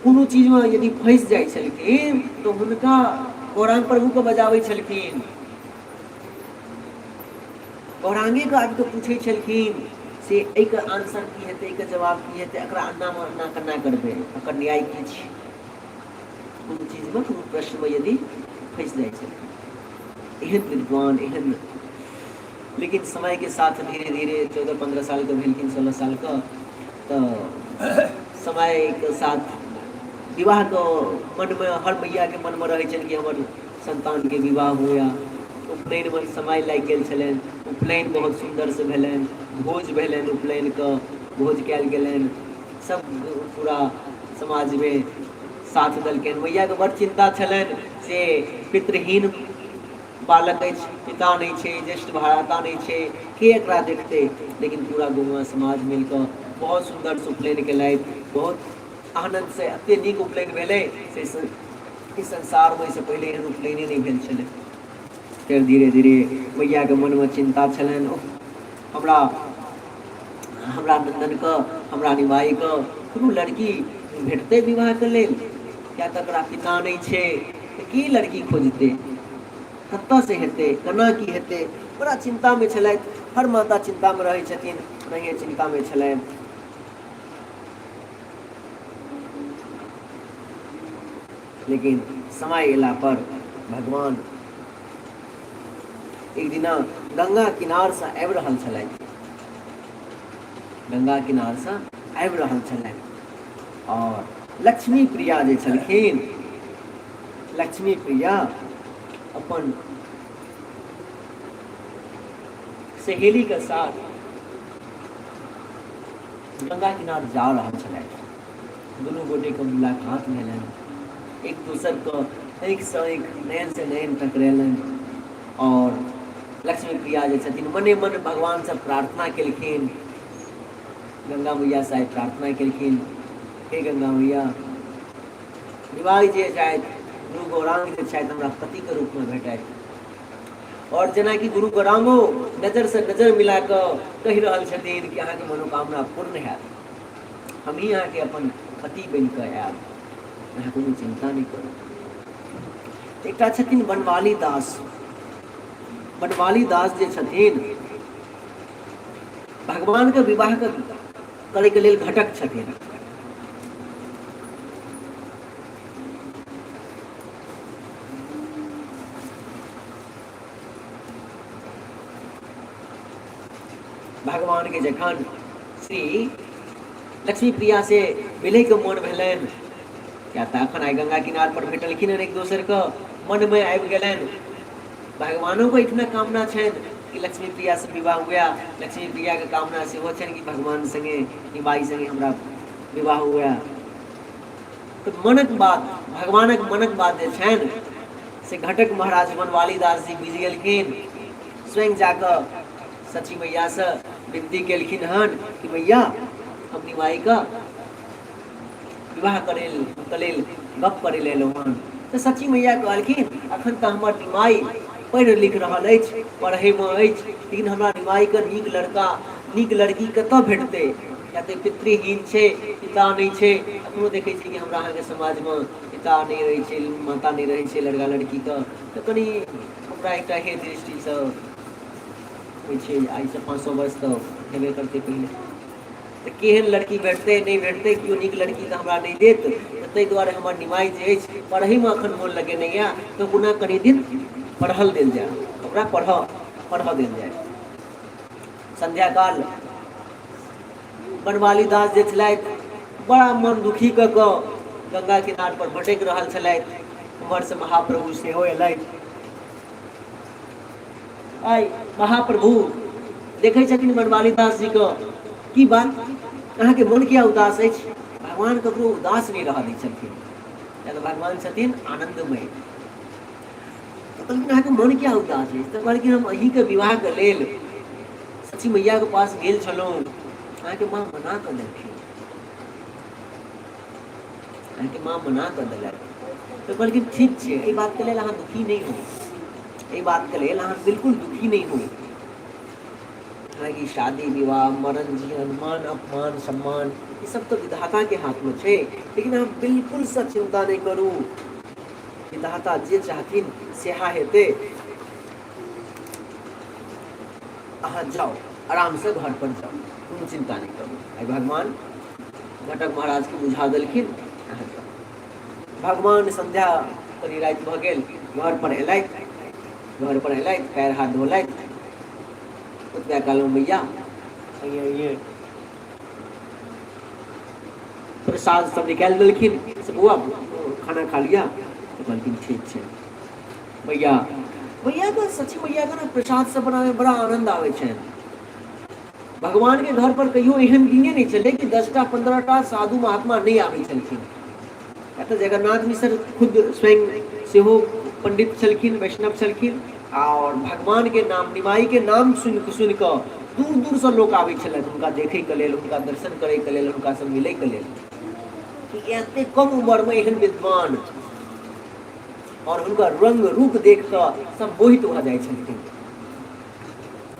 कोनो चीजमे यदि फँसि जाइ छलखिन तऽ हुनका गौरांग प्रभुके बजाबै छलखिन, गौरांगेके आबि कऽ पूछै छलखिन से एहिके आंसर की हेतै, एहिके जवाब की हेतै, एकरा अन्नामे अन्ना केना करबै, एकर न्याय की छै। कोनो चीजमे कोनो प्रश्नमे यदि फँसि जाइ छलखिन, एहन विद्वान एहन। लेकिन समयके साथ धीरे धीरे 14-15 सालके भेलखिन, 16 सालके, तऽ समयके साथ विवाहके मनमे हर मैयाके मनमे रहै छनि कि हमर सन्तानके विवाह हुए। उपनयनमे समय लागि गेल छलनि, उपनयन बहुत सुन्दरसँ भेलनि, भोज भेलनि, उपनयनके भोज कयल गेलनि, सब पूरा समाजमे साथ देलकनि। मैयाके बड़ चिन्ता छलनि से पितृहीन बालक अछि, पिता नहि छै, ज्येष्ठ भ्राता नहि छै, के एकरा देखतै। लेकिन पूरा गौआँ समाज मिलकऽ बहुत सुन्दरसँ उपनयन केलथि, बहुत आनन्दसँ। एतेक नीक उपनयन भेलै से ई संसारमे एहिसँ पहिले एहन उपनयने नहि भेल छलै। फेर धीरे धीरे मैयाके मनमे चिन्ता छलनि, हमरा हमरा नन्दनके, हमरा निमाइके कोनो लड़की भेटतै विवाहके लेल? किया तऽ ओकरा पिता नहि छै, तऽ की लड़की खोजतै, कतऽसँ हेतै, केना की हेतै? बड़ा चिन्तामे छलथि। हर माता चिन्तामे रहै छथिन, ओनाहिए चिन्तामे छलथि। लेकिन समय अयला पर भगवान एक दिना गंगा किनारसँ आबि रहल छलथि, गंगा किनारसँ आबि रहल छलथि आओर लक्ष्मी प्रिया जे छलखिन, लक्ष्मी प्रिया अपन सहेलीके साथ गंगा किनार जा रहल छलथि। दुनू गोटेके मुलाकात भेलनि, एक दोसरके आँखिसँ आँखि, नयनसँ नयन टकरेलनि आओर लक्ष्मी प्रिया जे छथिन मने मन भगवानसँ प्रार्थना केलखिन, गंगा मैयासँ आइ प्रार्थना केलखिन, हे गंगा मैया, निवाई जे छथि, गुरु गौरांग जे छथि, हमरा पतिके रूपमे भेटथि। आओर जेनाकि गुरु गौरांगो नजरसँ नजर मिला कऽ कहि रहल छथिन कि अहाँके मनोकामना पूर्ण हैत, हमही अहाँके अपन पति बनि कऽ आयब, अहाँ कोनो चिन्ता नहि करू। एकटा छथिन बनवाली दास। बनवाली दास जे छथिन भगवानके विवाह करैके लेल घटक छथिन। भगवान के जखन श्री लक्ष्मी प्रिया से मिलै के मन भेलनि, किया तऽ अखन आइ गंगा किनार पर भेटलखिन हन एक दोसर के, मन में आबि गेलनि। भगवानो के एहिठिना कामना छनि कि लक्ष्मी प्रिया से विवाह हुए, लक्ष्मी प्रिया के कामना सेहो छनि कि भगवान संगे, निमाई संगे हमरा विवाह हुए। तऽ मनक बात, भगवानक मनक बात जे छनि से घटक महाराज बनवाली दास जी बुझि गेलखिन। स्वयं जाकऽ सची मैयासँ विनती केलखिन हन कि मैया, हम निमाईके विवाह करै के लेल गप करै लेल एलहुँ हन। तऽ सची मैया कहलखिन, अखन तऽ हमर निमाई पढ़ि लिख रहल अछि, पढ़ैमे अछि, लेकिन हमरा निमाईके नीक लड़का, नीक लड़की कतऽ भेटतै? किया तऽ पितृहीन छै, पिता नहि छै। एखनो देखै छियै कि हमरा अहाँके समाजमे पिता नहि रहै छै, माता नहि रहै छै लड़का लड़कीके, तऽ कनि ओकरा एकटा हे दृष्टिसँ होइ छै। आइसँ 500 वर्ष तऽ हेबे करतै पहिले। तऽ केहन लड़की भेटतै, नहि भेटतै? केओ नीक लड़की तऽ हमरा नहि देत। तऽ ताहि दुआरे हमर निमाइ जे अछि पढ़ैमे एखन मोन लगेने यए, तऽ कोना कनि दिन पढ़ल देल जाय, ओकरा पढ़ऽ देल जाय। संध्या काल बनवाली दास जे छलथि बड़ा मन दुखी कऽ कऽ गंगा किनार पर भटकि रहल छलथि। उम्हरसँ महाप्रभु सेहो एलथि। आइ महाप्रभु देखै छथिन बनवाली दास जी के, की बात, अहाँके मन किया उदास अछि? भगवान ककरो उदास नहि रहऽ दै छलखिन, किया तऽ भगवान छथिन आनन्दमय। तऽ कहलखिन, अहाँके मन किया उदास अछि? तऽ कहलखिन, हम अहीँके विवाहके लेल सची मैयाके पास गेल छलहुँ, अहाँके माँ मना कऽ देलखिन, अहाँके माँ मना कऽ देलथि। तऽ कहलखिन, ठीक छै, एहि बातके लेल अहाँ दुखी नहि होउ, एहि बातके लेल अहाँ बिल्कुल दुखी नहि होउ। हालाँकि शादी विवाह, मरण जीवन, मान अपमान सम्मान, ई सब तऽ विधाताके हाथमे छै, लेकिन अहाँ बिल्कुलसँ चिन्ता नहि करू, विधाता जे चाहथिन सएह हेतै। अहाँ जाउ, आरामसँ घर पर जाउ, कोनो चिन्ता नहि करू। आइ भगवान घटक महाराजके बुझा देलखिन, अहाँ जाउ। भगवान संध्या कनि राति भऽ गेल, घर पर एलथि। घर पर एलथि, पैर हाथ धोलथि। ओतबे कालमे मैया प्रसाद सब निकालि देलखिन, से बौआ खाना खा लिअ। तऽ कहलखिन, ठीक छै मैया। मैयाके, सची मैयाके ने प्रसाद सब बनाबैमे बड़ा आनन्द आबै छनि। भगवानके घर पर कहियो एहन दिने नहि छलै कि 10टा 15टा साधु महात्मा नहि आबै छलखिन। एतऽ जगन्नाथ मिश्र खुद स्वयं सेहो पंडित छलखिन, वैष्णव छलखिन, आओर भगवानके नाम, निमाईके नाम सुनि सुनि कऽ दूर दूरसँ लोक आबै छलथि हुनका देखैके लेल, हुनका दर्शन करैके लेल, हुनकासँ मिलैके लेल, कि एते कम उमरमे एहन विद्वान, आओर हुनकर रंग रूप देख कऽ सब मोहित भऽ जाइ छलखिन।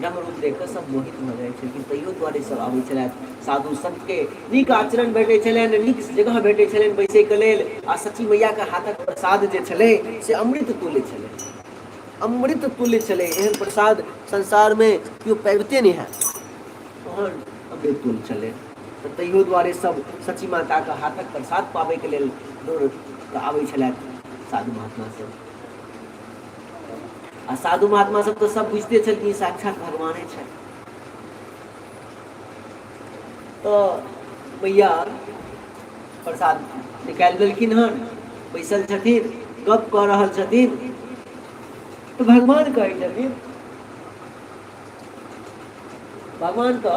रंग रूप देख कऽ सब मोहित भऽ जाइ छलखिन, तैयो दुआरे सब आबै छलथि। साधु संतके नीक आचरण भेटै छलनि, नीक जगह भेटै छलनि बैसैके लेल, आ सची मैयाके हाथक प्रसाद जे छलै से अमृत तुल्य छलै, अमृत तुल्य छलै। एहन प्रसाद संसारमे केओ पाबिते नहि हैत, ओहन अमृत तुल्य छलै। तऽ तैयो दुआरे सब सची माताके हाथक प्रसाद पाबैके लेल दौड़ कऽ आबै छलथि साधु महात्मा सब। आ साधु महात्मा सब तऽ सब बुझिते छलखिन साक्षात भगवाने छथि। तऽ मैया प्रसाद निकालि देलखिन हन, बैसल छथिन, गप कऽ रहल छथिन। तऽ भगवान कहै छथिन, भगवानके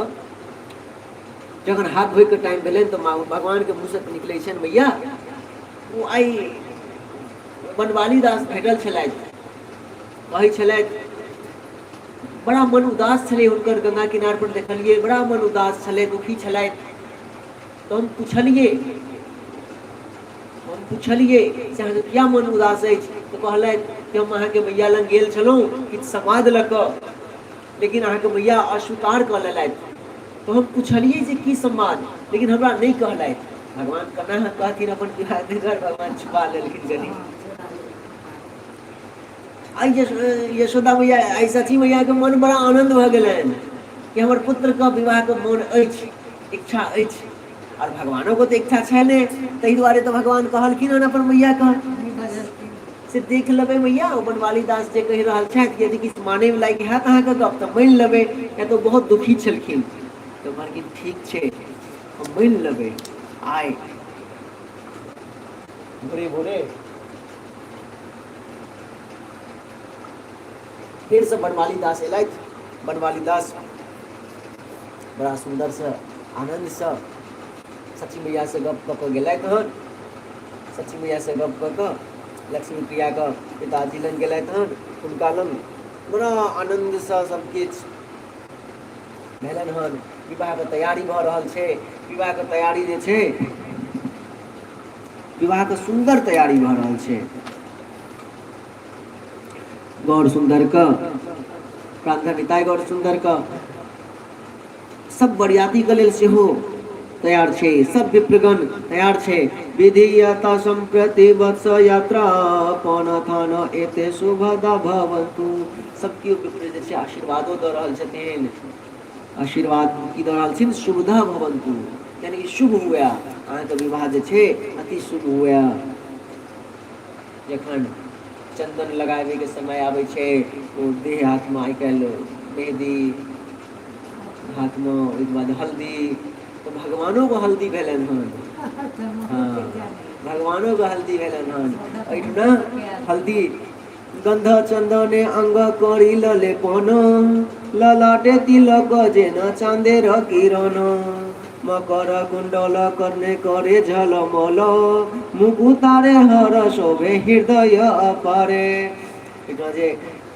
जखन हाथ धोइके टाइम भेलनि तऽ भगवानके मुँहसँ निकलै छनि, मैया ओ आइ बनवाली दास भेटल छलथि, कहै छलथि बड़ा मन उदास छलै हुनकर, गंगा किनार पर देखलियै बड़ा मन उदास छलै, दुखी छलथि। तऽ हम पुछलियै से अहाँके किया मन उदास अछि? तऽ कहलथि कि हम अहाँके मैया लग गेल छलहुँ किछु समाद लऽ कऽ, लेकिन अहाँके मैया अस्वीकार कऽ लेलथि। तऽ हम पुछलियै जे की समाद, लेकिन हमरा नहि कहलथि। भगवान केना कहथिन अपन विवाह, भगवान छुपा लेलखिन कनि। आइ यशोदा मैया, आइ सची मैयाके मन बड़ा आनन्द भऽ गेलनि कि हमर पुत्रके विवाहके मोन अछि, इच्छा अछि। आओर भगवानोके तऽ इच्छा छनि, ताहि दुआरे तऽ भगवान कहलखिन हन अपन मैयाके से देख लेबै मैया, ओ बनवाली दास जे कहि रहल छथि, यदि किछु मानै लायक हैत अहाँके गप तऽ मानि लेबै, या तऽ बहुत दुखी छलखिन। तऽ कहलखिन ठीक छै, हम मानि लेबै। आइ भोरे भोरे फेरसँ बनवाली दास एलथि। बनवाली दास बड़ा सुन्दरसँ आनन्दसँ सची मैयासँ गप कऽ कऽ गेलथि हन। सची मैयासँ गप कऽ कऽ लक्ष्मी प्रियाके पिताजी लग गेलथि हन। हुनका लग बड़ा आनन्दसँ सबकिछु भेलनि हन। विवाहके तैयारी भऽ रहल छै। विवाहके तैयारी जे छै, विवाहके सुन्दर तैयारी भऽ रहल छै। गौर सुन्दरके प्रांधर निताय गौर सुन्दरके सब बरियातीके लेल सेहो तैयार छै, सब विप्रगण तैयार छै। विधीयता सम्प्रति वत्स यात्रा पन थान एते शुभदा भवन्तु। सब केओ विप्र जे छै आशीर्वादो दऽ रहल छथिन। आशीर्वाद की दऽ रहल छथिन? शुभदा भवन्तु, यानी कि शुभ हुए अहाँके विवाह जे छै, अति शुभ हुए। जखन चन्दन लगाबैके समय आबै छै, ओ देह हाथमे आइ काल्हि मेहदी हाथमे, ओहिके बाद हल्दी, तऽ भगवानोके हल्दी भेलनि हन। हँ, भगवानोके हल्दी भेलनि हन। एहिठिना हल्दी गन्ध चन्दने अङ्ग करी लले पन, ललाटे तिलक जेना चाँदेर किरण, मकर कुण्डल करने करे झलमल, मुकुतारे हर शोभे हृदय अपारे। एहिठाम जे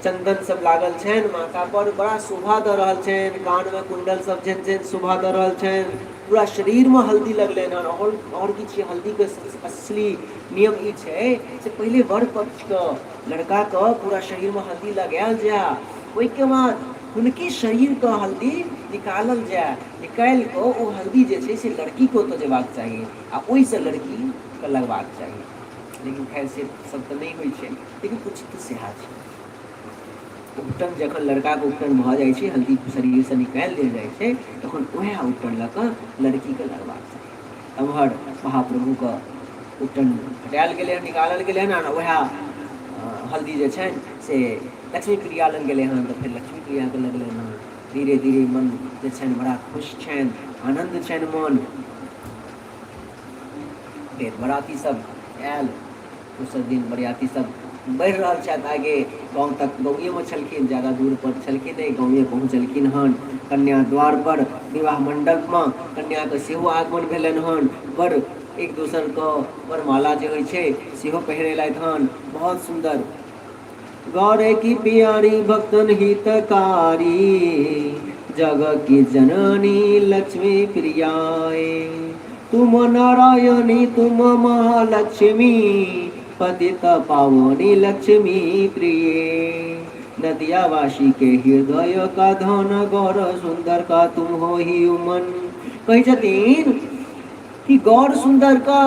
चन्दन सब लागल छनि माथा पर, बड़ा शोभा दऽ रहल छनि। कानमे कुण्डल सब छनि छनि शोभा दऽ रहल छनि। पूरा शरीरमे हल्दी लगलनि हन। आओर की छै, हल्दीके असली नियम ई छै से पहिले वर पक्षके लड़काके पूरा शरीरमे हल्दी लगायल जाय, ओहिके बाद हुनके शरीरके हल्दी निकालल जाय, निकालि कऽ ओ हल्दी जे छै से लड़कीके ओतऽ जेबाक चाही आ ओहिसँ लड़कीके लगबाक चाही। लेकिन खैर से सब तऽ नहि होइ छै, लेकिन उचित सएह छै। उपटन जखन लड़काके उपटन भऽ जाइ छै, हल्दी शरीरसँ निकालि देल जाइ छै, तखन उएह उपटन लऽ कऽ लड़कीके लगबाक चाही। एम्हर महाप्रभुके उपटन हटायल गेलै हन, निकालल गेलै हन, आ उएह हल्दी जे छनि से लक्ष्मी प्रिया लग गेलै हन, तऽ फेर लक्ष्मी प्रियाके लगलनि हन। धीरे धीरे मन जे छनि बड़ा खुश छनि, आनन्द छनि मन। फेर बराती सब आयल। दोसर दिन बरियाती सब बढ़ि रहल छथि आगे गाँव तक। गाँवेमे छलखिन, ज्यादा दूर पर छलखिन नहि, गाँवे पहुँचलखिन हन। कन्या द्वार पर विवाह मण्डपमे कन्याके सेहो आगमन भेलनि हन। बड़ एक दोसरके वरमाला जे होइ छै सेहो पहिरेलथि हन, बहुत सुन्दर। गौरे की प्यारी भक्तन हितकारी, जग की जननी लक्ष्मी प्रियाए, तुम नारायणी तुम महालक्ष्मी, पतित पावनी लक्ष्मी प्रिये। नदियावासी के हृदय का धन गौर सुंदर का तुम हो ही मन। कहै छथिन कि गौर सुंदर का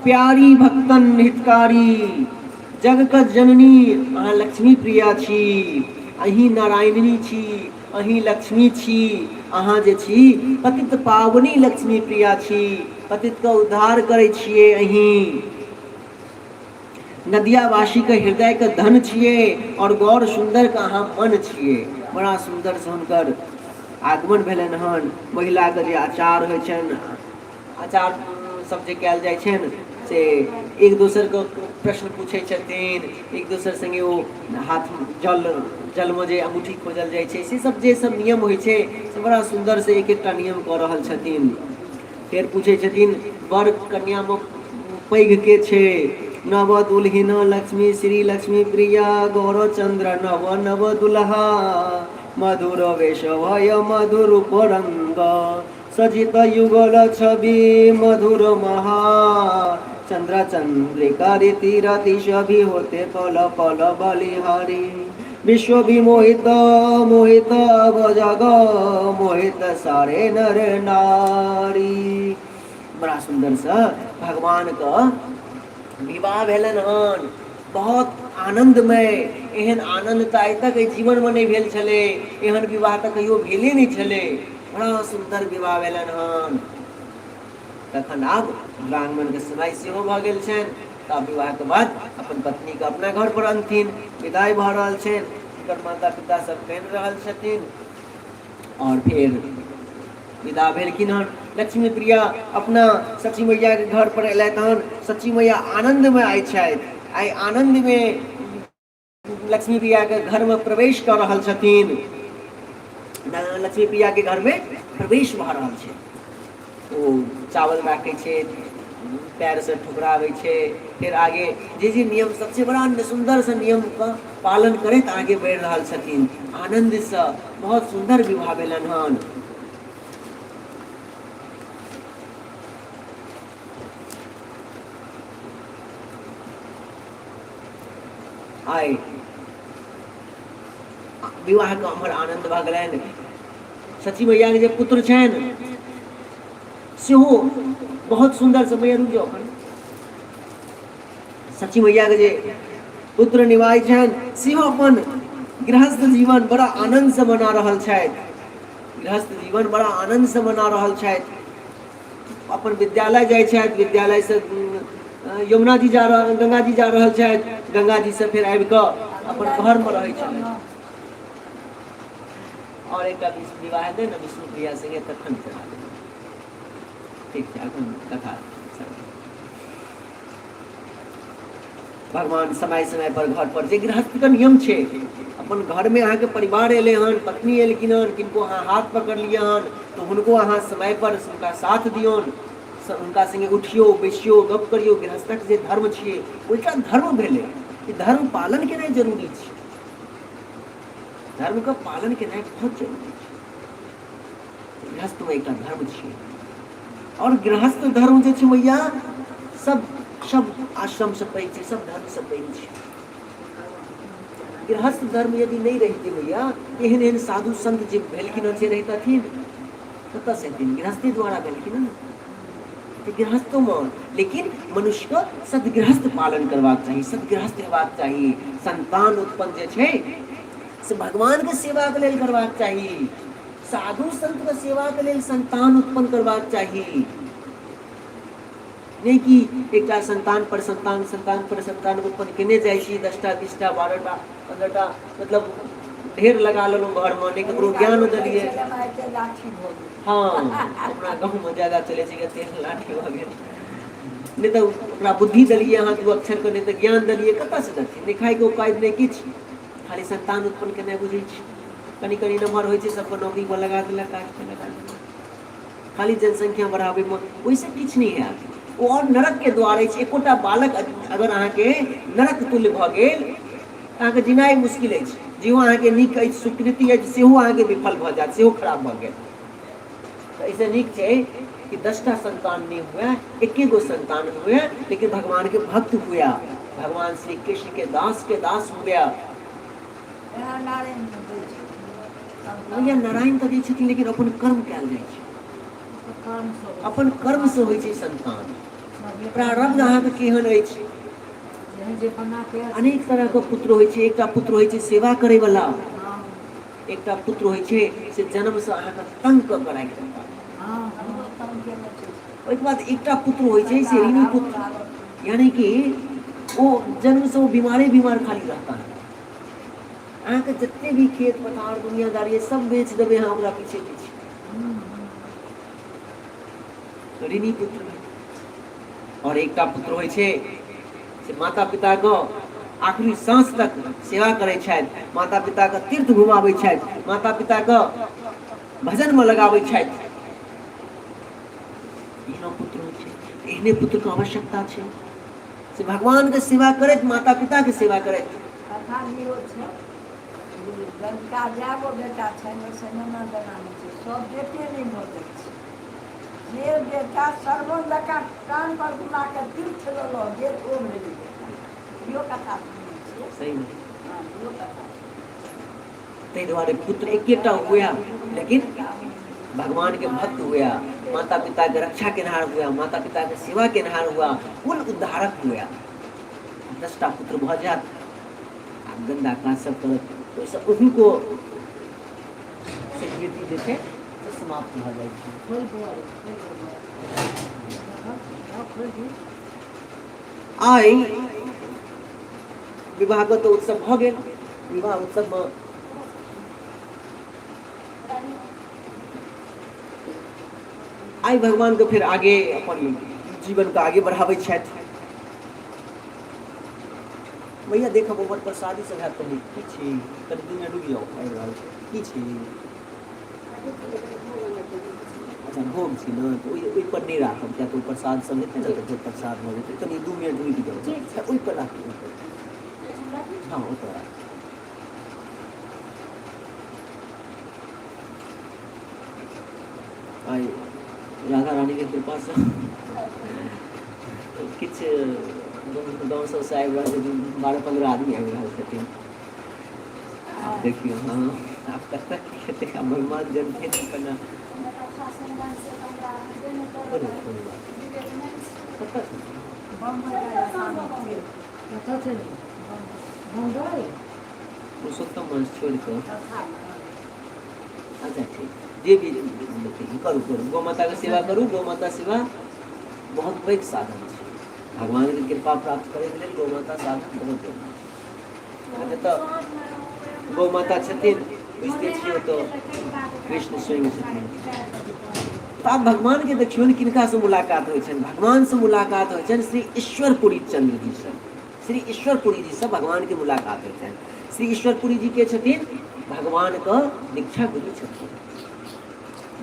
प्यारी भक्तन हितकारी जग क जननी अहाँ लक्ष्मी प्रिया छी, अहीं नारायणी छी, अहीं लक्ष्मी छी, अहाँ जे छी पतित पावनी लक्ष्मी प्रिया छी, पतित क उद्धार करै छियै अहीं, नदियावासी के हृदय के धन छियै और गौर सुंदर के अहाँ मन छियै। बड़ा सुंदर से हुनकर आगमन भेलनि हन। महिलाके जे आचार होइ छनि, आचार सब जे कयल जाइ छनि से एक दोसरके प्रश्न पूछै छथिन, एक दोसर सङ्गे ओ हाथ जल जलमे जे अङ्गूठी खोजल जाइ छै से सब जे सब नियम होइ छै से बड़ा सुन्दरसँ एक एकटा नियम कऽ रहल छथिन। फेर पूछै छथिन वर कन्यामे पैघ के छै? नव दुल्हिन लक्ष्मी श्री लक्ष्मी प्रिया गौरचंद्र नव नव दुल्हा मधुर वेश भय मधुर रूप रंग सजित युगल छवि मधुर महा चंद्र चंद्रिका रीति रति सभी होते पल पल बलिहारी विश्व विमोहित मोहित जग मोहित सारे नर नारी। बड़ा सुन्दरसँ भगवानके विवाह भेलनि हन, बहुत आनन्दमय। एहन आनन्द तऽ आइ तक एहि जीवनमे नहि भेल छलै, एहन विवाह तऽ कहियो भेले नहि छलै। बड़ा सुन्दर विवाह भेलनि हन। तखन आब ब्राह्मणके समय सेहो भऽ गेल छनि, तऽ आब विवाहके बाद अपन पत्नीके अपना घर पर अनथिन। विदाइ भऽ रहल छनि, हुनकर माता पिता सब कानि रहल छथिन आओर फेर विदा भेलखिन हन। लक्ष्मी प्रिया अपना सची मैयाके घर पर एलथि हन। सची मैया आनन्दमे आइ छथि, आइ आनन्दमे लक्ष्मी प्रियाके घरमे प्रवेश कऽ रहल छथिन। लक्ष्मी प्रियाके घरमे प्रवेश भऽ रहल छै। ओ चावल राखै छै, पैरसँ ठुकराबै छै, फेर आगे जे जे नियम सबसे बड़ा सुन्दरसँ नियमके पालन करैत आगे बढ़ि रहल छथिन आनन्दसँ। बहुत सुन्दर विवाह भेलनि हन। आइ विवाहके हमर आनन्द भऽ गेलनि। सची मैयाके जे पुत्र छनि सेहो बहुत सुन्दरसँ, मैया रुकि जाउ एखन, सची मैयाके जे पुत्र निवाइ छनि सेहो अपन गृहस्थ जीवन बड़ा आनन्दसँ मना रहल छथि। गृहस्थ जीवन बड़ा आनन्दसँ मना रहल छथि। अपन विद्यालय जाइ छथि, विद्यालयसँ यमुना जी जा रहल, गंगा जी जा रहल छथि, गंगा जी से फेर आबि कऽ अपन घरमे रहै छथि। आओर एकटा विवाह हेतै ने विष्णु प्रिया संगे तखन चढ़ा देबै। ठीक छै, एखन कथा। भगवान समय समय पर घर पर जे गृहस्थ के नियम छै, अपन घर में अहाँके परिवार एलै हन, पत्नी एलखिन हन, किनको अहाँ हाथ पकड़लियै हन तऽ हुनको अहाँ समय पर हुनका साथ दियौन, हुनका संगे उठियौ बैसियौ गप करियौ। गृहस्थक जे धर्म छियै ओ एकटा धर्म भेलै। ई धर्म पालन केनाइ जरूरी छै, धर्मके पालन केनाइ बहुत जरूरी छै। गृहस्थमे एकटा धर्म छियै आओर गृहस्थ धर्म जे छै मैया सब सब आश्रमसँ पैघ छै, सब धर्मसँ पैघ छै। गृहस्थ धर्म यदि नहि रहितै मैया, एहन एहन साधु संत जे भेलखिन हन से रहितथिन कतऽसँ हेथिन? गृहस्थी द्वारा भेलखिन हन। तऽ गृहस्थोमे लेकिन मनुष्यके सदगृहस्थ पालन करबाक चाही, सदगृहस्थ हेबाक चाही। संतान उत्पन्न जे छै से भगवानके सेवाके लेल करबाक चाही, साधु संतके सेवाके लेल संतान उत्पन्न करबाक चाही, नहि कि एकटा संतान पर संतान, संतान पर संतान उत्पन्न केने जाइ छी, 10टा 20टा 12टा 15टा, मतलब ढेर लगा लेलहुँ घरमे, नहि ककरो ज्ञान देलियै। हँ, अपना गाँवमे ज्यादा चलै छै तेल लाठी भऽ गेल। नहि तऽ ओकरा बुद्धि देलियै अहाँ दू अक्षरके, नहि तऽ ज्ञान देलियै, कतऽसँ देथिन? नहि खाइके उपाय नहि किछु, खाली संतान उत्पन्न केनाइ बुझै छी। कनि कनि नमहर होइ छै सबके नौकरी पर लगा देलक, काज पर लगा देलक, खाली जनसंख्या बढ़ाबैमे ओहिसँ किछु नहि हैत। ओ आओर नरकके द्वार अछि। एकोटा बालक अगर अहाँके नरक तुल्य भऽ गेल तऽ अहाँके जिनाइ मुश्किल अछि। जेहो अहाँके नीक अछि, स्वीकृति अछि, सेहो अहाँके विफल भऽ जायत, सेहो खराब भऽ गेल। तऽ एहिसँ नीक छै कि 10टा संतान नहि हुए, एके गो संतान हुए, लेकिन भगवानके भक्त हुए, भगवान श्री कृष्णके दासके दास हुए। एना नारायण दै छथिन। भैया नारायण तऽ दै छथिन, लेकिन अपन कर्म कयल जाइ छै। अपन कर्मसँ होइ छै संतान। प्रारब्ध अहाँके केहन अछि। अनेक तरहके पुत्र होइ छै। एकटा पुत्र होइ छै सेवा करैवला, एकटा पुत्र होइ छै से जन्मसँ अहाँके तंग कऽ कऽ राखि देता। ओहिके बाद एकटा पुत्र होइ छै से ऋणी पुत्र, यानी कि ओ जन्मसँ ओ बीमारे बीमार खाली रहता है। अहाँके जते भी खेत पथार दुनियादारी सब बेच देबै अहाँ ओकरा पीछे पीछे। ऋणी पुत्र। और एकटा पुत्र होइ छै से माता पिताके आखिरी साँस तक सेवा करै छथि, माता पिताके तीर्थ घुमाबै छथि, माता पिताके भजनमे लगाबै छथि। एहनो पुत्र होइ छै। एहने पुत्रके आवश्यकता छै से भगवानके सेवा करैत, माता पिताके सेवा करैत। कथा इहो छै, जिनका जए गो बेटा छनि ओहिसँ लेना देना नहि छै। सभ बेटे नहि भऽ जाइ छै। जे बेटा सरवन जकाँ कान पर घुमा कऽ तीर्थ लऽ लऽ गेल, ओ भेलै बेटा। इहो कथा सुनने छियै। सही। हँ, इहो कथा। ताहि दुआरे पुत्र एकेटा हुए, लेकिन भगवान के भक्त हुए, माता पिता के रक्षा केनहार हुए, माता पिता के सेवा केनहार हुआ, कुल उद्धारक हुए। 10टा पुत्र भऽ जायत आ गन्दा काज सब करत, ओहिसँ ओहुको स्वीकृति जे छै से समाप्त भऽ जाइ छै। आइ विवाहके तऽ उत्सव भऽ गेल। विवाह उत्सवमे आइ भगवानके फेर आगे अपन जीवनके आगे बढ़ाबै छथि। भैया देखब, ओकर प्रसादी सब हैत कनि। की छी? कनि 2 मिनट रुकि जाउ, आबि रहल छी। की छी? अच्छा, भोग छी ने, तऽ ओहिपर नहि राखब, किया तऽ ओ प्रसाद सब हेतै ने, तऽ फेर प्रसाद भऽ जेतै। कनि 2 मिनट रुकि जाउ। ओहिपर राखू, ओहिपर। हँ, ओतऽ राखू। आइ राधा रानीके कृपासँ किछु गाँव सबसँ आबि रहल छथिन, 12-15 आदमी आबि रहल छथिन। आब देखियौ, हँ, आब कतऽ की हेतै, आब भगवान जनथिन केना। कोनो कोनो बात। कतऽ कतऽ? बम्बई। पुरुषोत्तम वंश छोड़ि कऽ। अच्छा ठीक, जे भी करू करू, गौ माताके सेवा करू। गौ माता सेवा बहुत पैघ साधन छै। भगवानके कृपा प्राप्त करैके लेल गौ माता साधन बहुत जरूरी छै। जतऽ गौ माता छथिन, बुझिते छियै, तऽ कृष्ण स्वयं छथिन। तऽ आब भगवानके देखियौ किनकासँ मुलाकात होइ छनि। भगवानसँ मुलाकात होइ छनि श्री ईश्वरपुरी चंद्र जीसँ। श्री ईश्वरपुरी जीसँ भगवानके मुलाकात होइ छनि। श्री ईश्वरपुरी जी के छथिन? भगवानके दीक्षा गुरु छथिन,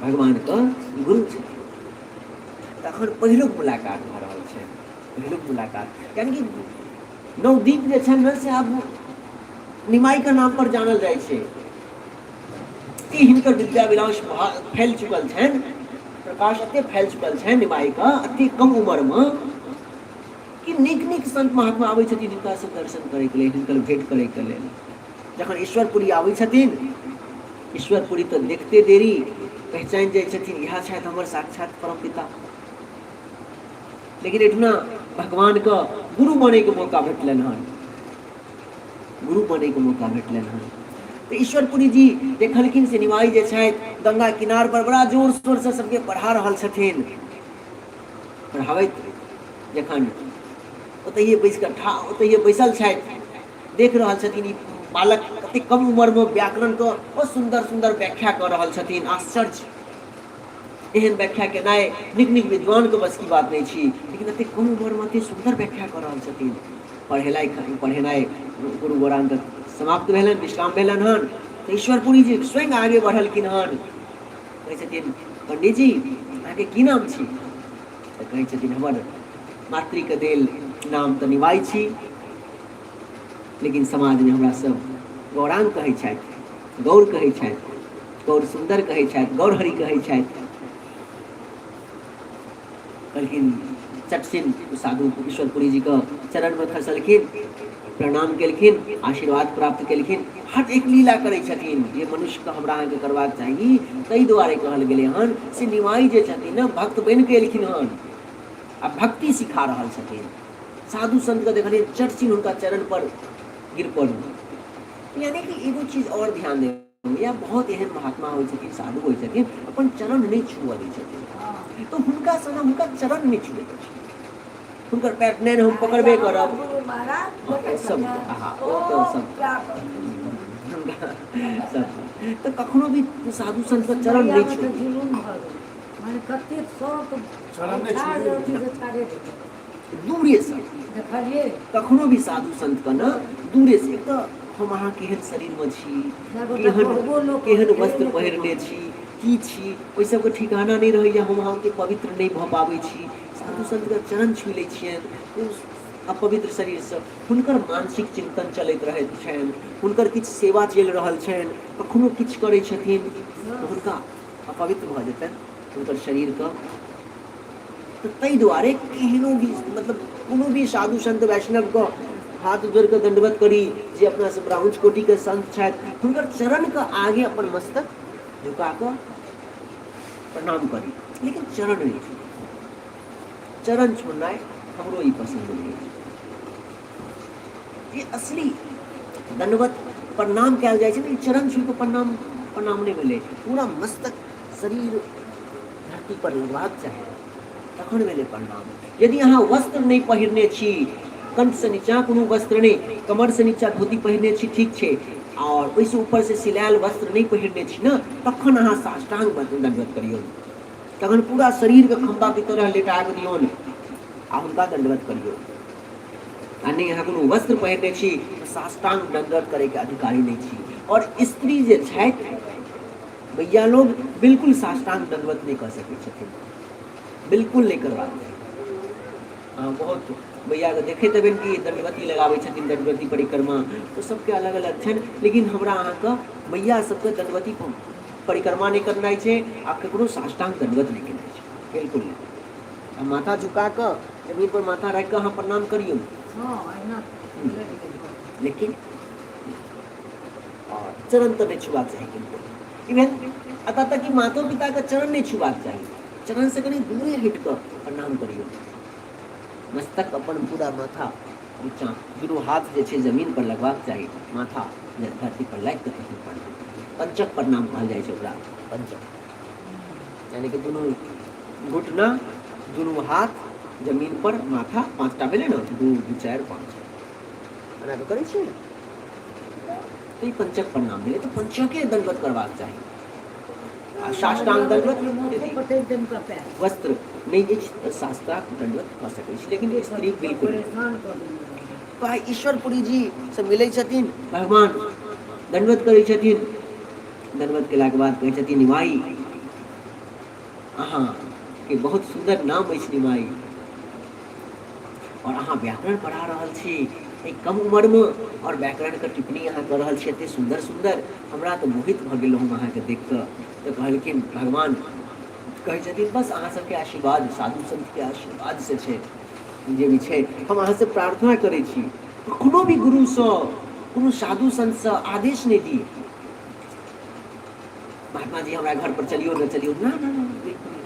भगवानके गुरु छथिन। तखन पहिलुक मुलाकात भऽ रहल छै, पहिलुक मुलाकात। यानी कि नवदीप जे छनि ने, से आब निमाइके नाम पर जानल जाइ छै कि हिनकर विद्या विलास फैल चुकल छनि, प्रकाश एते फैल चुकल छनि निमाइके एते कम उम्रमे कि नीक नीक संत महात्मा आबै छथिन हिनकासँ दर्शन करैके लेल, हिनकर भेंट करैके लेल। जखन ईश्वरपुरी आबै छथिन, ईश्वरपुरी तऽ देखते देरी पहचानि जाइ छथिन, इएह छथि हमर साक्षात परम पिता। लेकिन एहिठुना भगवानके गुरु बनैके मौका भेटलनि हन, गुरु बनैके मौका भेटलनि हन। तऽ ईश्वरपुरी जी देखलखिन से निमाई जे छथि गंगा किनार पर बड़ा जोर शोरसँ सबके पढ़ा रहल छथिन। पढ़ाबैत जखन ओतहिए बैस कऽ ठा ओतहिए बैसल छथि, देख रहल छथिन ई बालक कतेक कम उम्रमे व्याकरणके बहुत सुन्दर सुन्दर व्याख्या कऽ रहल छथिन। आश्चर्य! एहन व्याख्या केनाइ नीक नीक विद्वानके बस की बात नहि छी, लेकिन एतेक कम उम्रमे एतेक सुन्दर व्याख्या कऽ रहल छथिन। पढ़ेलाइ पढ़ेनाइ गुरु गौराङ्गके समाप्त भेलनि, विश्राम भेलनि हन, तऽ ईश्वरपुरी जी स्वयं आगे बढ़लखिन हन। कहै छथिन, पंडीजी, अहाँके की नाम छी? तऽ कहै छथिन, हमर मातृके देल नाम तऽ निवाइ छी, लेकिन समाजमे हमरा सब गौरांग कहै छथि, गौर कहै छथि, गौर सुन्दर कहै छथि, गौर हरि कहै छथि। कहलखिन, चटसिन साधु ईश्वरपुरी जी के चरण में खसलखिन, प्रणाम केलखिन, आशीर्वाद प्राप्त केलखिन। हर एक लीला करै छथिन जे मनुष्यके हमरा अहाँके करबाक चाही। ताहि दुआरे कहल गेलै हन से निमाई जे छथिन ने भक्त बनि कऽ एलखिन हन आ भक्ति सिखा रहल छथिन। साधु संतके देखलियै चटसिन हुनका चरण पर गिर पड़ू। यानी कि एगो चीज और ध्यान दे, या बहुत एहन महात्मा होइ छथिन, साधु होइ छथिन, अपन चरण नहि छुअ दै छथिन, तऽ हुनका सङ्ग हुनका चरण नहि छुएके छै, हुनकर पैर नहि हम पकड़बे करब। सब ओ तऽ सब सब तऽ कखनो भी साधु संत के चरण नहि छुए। दूरे से कखनो भी साधु संत के ने दूरे से, एक तऽ हम अहाँ केहन शरीरमे छी, केहन केहन वस्त्र पहिरने छी, की छी, ओहि सबके ठिकाना नहि रहैए, हम अहाँ ओतेक पवित्र नहि भऽ पाबै छी। साधु संतके चरण छू लै छियनि अपवित्र शरीरसँ, हुनकर मानसिक चिन्तन चलैत रहैत छनि, हुनकर किछु सेवा चलि रहल छनि, कखनो किछु करै छथिन तऽ हुनका अपवित्र भऽ जेतनि हुनकर शरीरके। तऽ ताहि दुआरे केहनो भी मतलब कोनो भी साधु संत वैष्णवके हाथ जोड़ि कऽ दण्डवत करी, जे अपना सब ब्राह्मण कोटिके संत छथि, हुनकर चरणके आगे अपन मस्तक झुका कऽ प्रणाम करी, लेकिन चरण नहि छू। चरण छोड़नाइ हमरो ई पसन्द नहि अछि। ई असली दण्डवत प्रणाम कयल जाइ छै ने, चरण छू कऽ प्रणाम प्रणाम नहि भेलै, पूरा मस्तक शरीर धरती पर लगबाक चाही तखन भेलै प्रणाम। यदि अहाँ वस्त्र नहि पहिरने छी, कंठसँ नीचाँ कोनो वस्त्र नहि, कमरसँ नीचाँ धोती पहिरने छी, ठीक छै, आओर ओहिसँ ऊपरसँ सिलायल वस्त्र नहि पहिरने छी ने, तखन अहाँ साष्टांग दण्डवत करियौ, तखन पूरा शरीरके खम्बाके तरह लेटा कऽ दियौन आ हुनका दण्डवत करियौ। आ नहि अहाँ कोनो वस्त्र पहिरने छी तऽ साष्टांग दण्डवत करैके अधिकारी नहि छी। आओर स्त्री जे छथि भैया लोग बिल्कुल साष्टांग दण्डवत नहि कऽ सकै छथिन, बिल्कुल नहि करबाक चाही। अहाँ बहुत भैयाके देखैत हेबनि कि दण्डवती लगाबै छथिन, दण्डवती परिक्रमा, ओ सबके अलग अलग छनि, लेकिन हमरा अहाँके भैया सबके दण्डवती परिक्रमा नहि करनाइ छै आ ककरो साष्टांग दण्डवत नहि केनाइ छै, बिल्कुल नहि। आ माथा झुका कऽ जमीन पर माथा राखि कऽ अहाँ प्रणाम करियौ, लेकिन चरण तऽ नहि छुबाक चाही किनको। इवन एतऽ तक कि मातो पिताके चरण नहि छुबाक चाही, चरणसँ कनि दूरे हटि कऽ प्रणाम करियौ। मस्तक अपन पूरा माथा नीचाँ, दुनू हाथ जे छै जमीन पर लगबाक चाही, माथा धरती पर लागि कऽ तखन प्रणाम। पंचक प्रणाम कहल जाइ छै ओकरा, पंचक यानी कि दुनू घुटना, दुनू हाथ जमीन पर, माथा, पाँचटा भेलै ने, 2 2 4 5, एना कऽ करै छियै ने, तऽ ई पंचक प्रणाम भेलै। तऽ पंचके दंडवत करबाक चाही। आ साष्टांग दंडवत यदि वस्त्र नहि अछि तऽ साष्टांग दंडवत कऽ सकै छी, लेकिन स्त्री बिल्कुल नहि। तऽ आइ ईश्वरपुरी जी से मिलै छथिन भगवान, दंडवत करै छथिन। दंडवत केलाके बाद कहै छथिन, निमाई अहाँके बहुत सुन्दर नाम अछि निमाई, और अहाँ व्याकरण पढ़ा रहल छी एहि कम उम्रमे, और व्याकरणके टिप्पणी अहाँ कऽ रहल छी एते सुन्दर सुन्दर, हमरा तऽ मोहित भऽ गेलहुँ हम अहाँके देख कऽ। तऽ कहलखिन भगवान, कहै छथिन बस अहाँ सबके आशीर्वाद, साधु संतके आशीर्वाद से छै जे भी छै। हम अहाँसँ प्रार्थना करै छी कखनो भी गुरुसँ, कोनो साधु संतसँ आदेश नहि दी, महात्मा जी हमरा घर पर चलियौ ने चलियौ, ना ना ना, बिल्कुल नहि।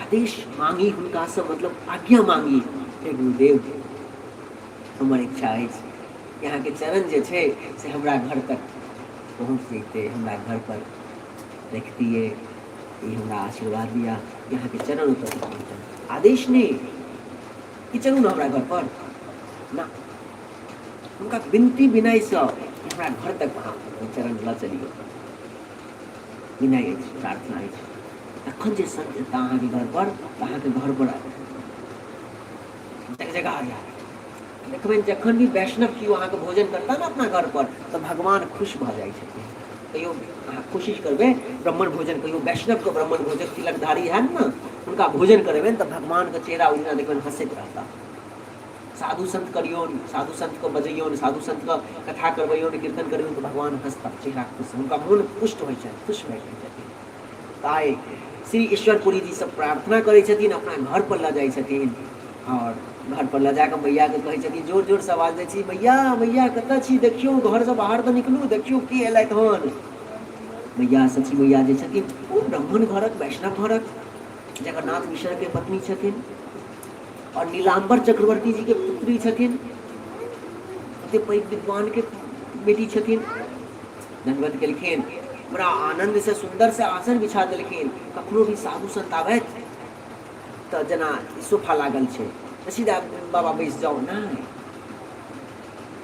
आदेश मांगी हुनकासँ, मतलब आज्ञा मांगी, हे गुरुदेव हमर इच्छा अछि कि अहाँके चरण जे छै से हमरा घर तक पहुँच जैते, हमरा घर पर रखतियै, ई हमरा आशीर्वाद दिया कि अहाँके चरण ओतऽ तक पहुँचल। आदेश नहि कि चलू ने हमरा घर पर, ना, हुनका विनती विनयसँ हमरा घर तक अहाँ चरण लऽ चलियौ, विनय अछि, प्रार्थना अछि। तखन जे संत एता अहाँके घर पर, तऽ अहाँके घर पर जगजगा जायत। देखबै जखन भी वैष्णव केओ अहाँके भोजन करता ने अपना घर पर, तऽ भगवान खुश भऽ जाइ छथिन। कहियो अहाँ कोशिश करबै ब्राह्मण भोजन, कहियो वैष्णवके ब्राह्मण भोजन, तिलकधारी हैत ने, हुनका भोजन करेबनि तऽ भगवानके चेहरा ओहि दिना देखबनि हँसैत रहता। साधु संत करियौन, साधु संतके बजैयौन, साधु संतके कथा करबैयौन, कीर्तन करबैयौन, तऽ भगवान हँसता, चेहरा खुश, हुनका मोन पुष्ट होइ छनि, खुश भए जाइ छथिन। तऽ आइ श्री ईश्वरपुरी जी सब प्रार्थना करै छथिन, अपना घर पर लऽ जाइ छथिन आओर घर पर लऽ जाकऽ मैयाके कहै छथिन, जोर जोरसँ आवाज दै छी, मैया मैया कतऽ छी, देखियौ घरसँ बाहर तऽ निकलू, देखियौ के एलथि हन। मैया सची मैया जे छथिन ओ ब्राह्मण घरक, वैष्णव घरक, जगन्नाथ मिश्रके पत्नी छथिन आओर नीलाम्बर चक्रवर्ती जीके पुत्री छथिन, ओते पैघ विद्वानके बेटी छथिन। दंडवत केलखिन, बड़ा आनन्दसँ सुन्दरसँ आसन बिछा देलखिन। कखनो भी साधु संत आबथि तऽ जेना सोफा लागल छै तऽ सीधा बाबा बैस जाउ, नहि,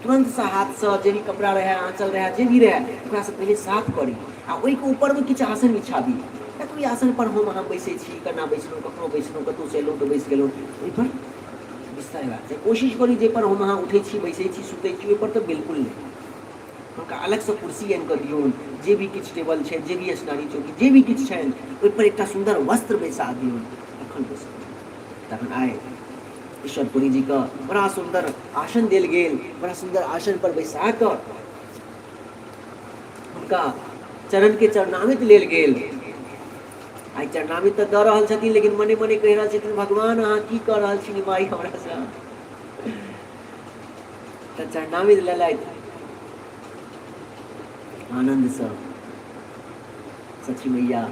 तुरन्तसँ हाथसँ जे भी कपड़ा रहए, आँचल रहए, जे भी रहए, ओकरासँ पहिले साफ करी आ ओहिके ऊपरमे किछु आसन बिछाबी। किएक ओहि आसनपर हम अहाँ बैसै छी, केना बैसलहुँ, कखनो बैसलहुँ, कतहुसँ एलहुँ तऽ बैस गेलहुँ, ओहिपर बिस्तर हेबाक चाही। कोशिश करी जाहिपर हम अहाँ उठै छी, बैसै छी, सुतै छी, ओहिपर तऽ बिल्कुल नहि। हुनका अलगसँ कुर्सी आनि कऽ दियौन, जे भी किछु टेबल छै, जे भी स्नानी चौकी, जे भी किछु छनि, ओहिपर एकटा सुन्दर वस्त्र बैसा दियौन, तखन बैसू। तखन आइ ईश्वरपुरी जीके बड़ा सुन्दर आसन देल गेल, बड़ा सुन्दर आसन पर बैसा कऽ हुनका चरणके चरणामित लेल गेल। आइ चरणामित तऽ दऽ रहल छथिन, लेकिन मने मने कहि रहल छथिन, भगवान अहाँ की कऽ रहल छी माइ हमरासँ। तऽ चरणामित लेलथि आनन्दसँ, सखी मैया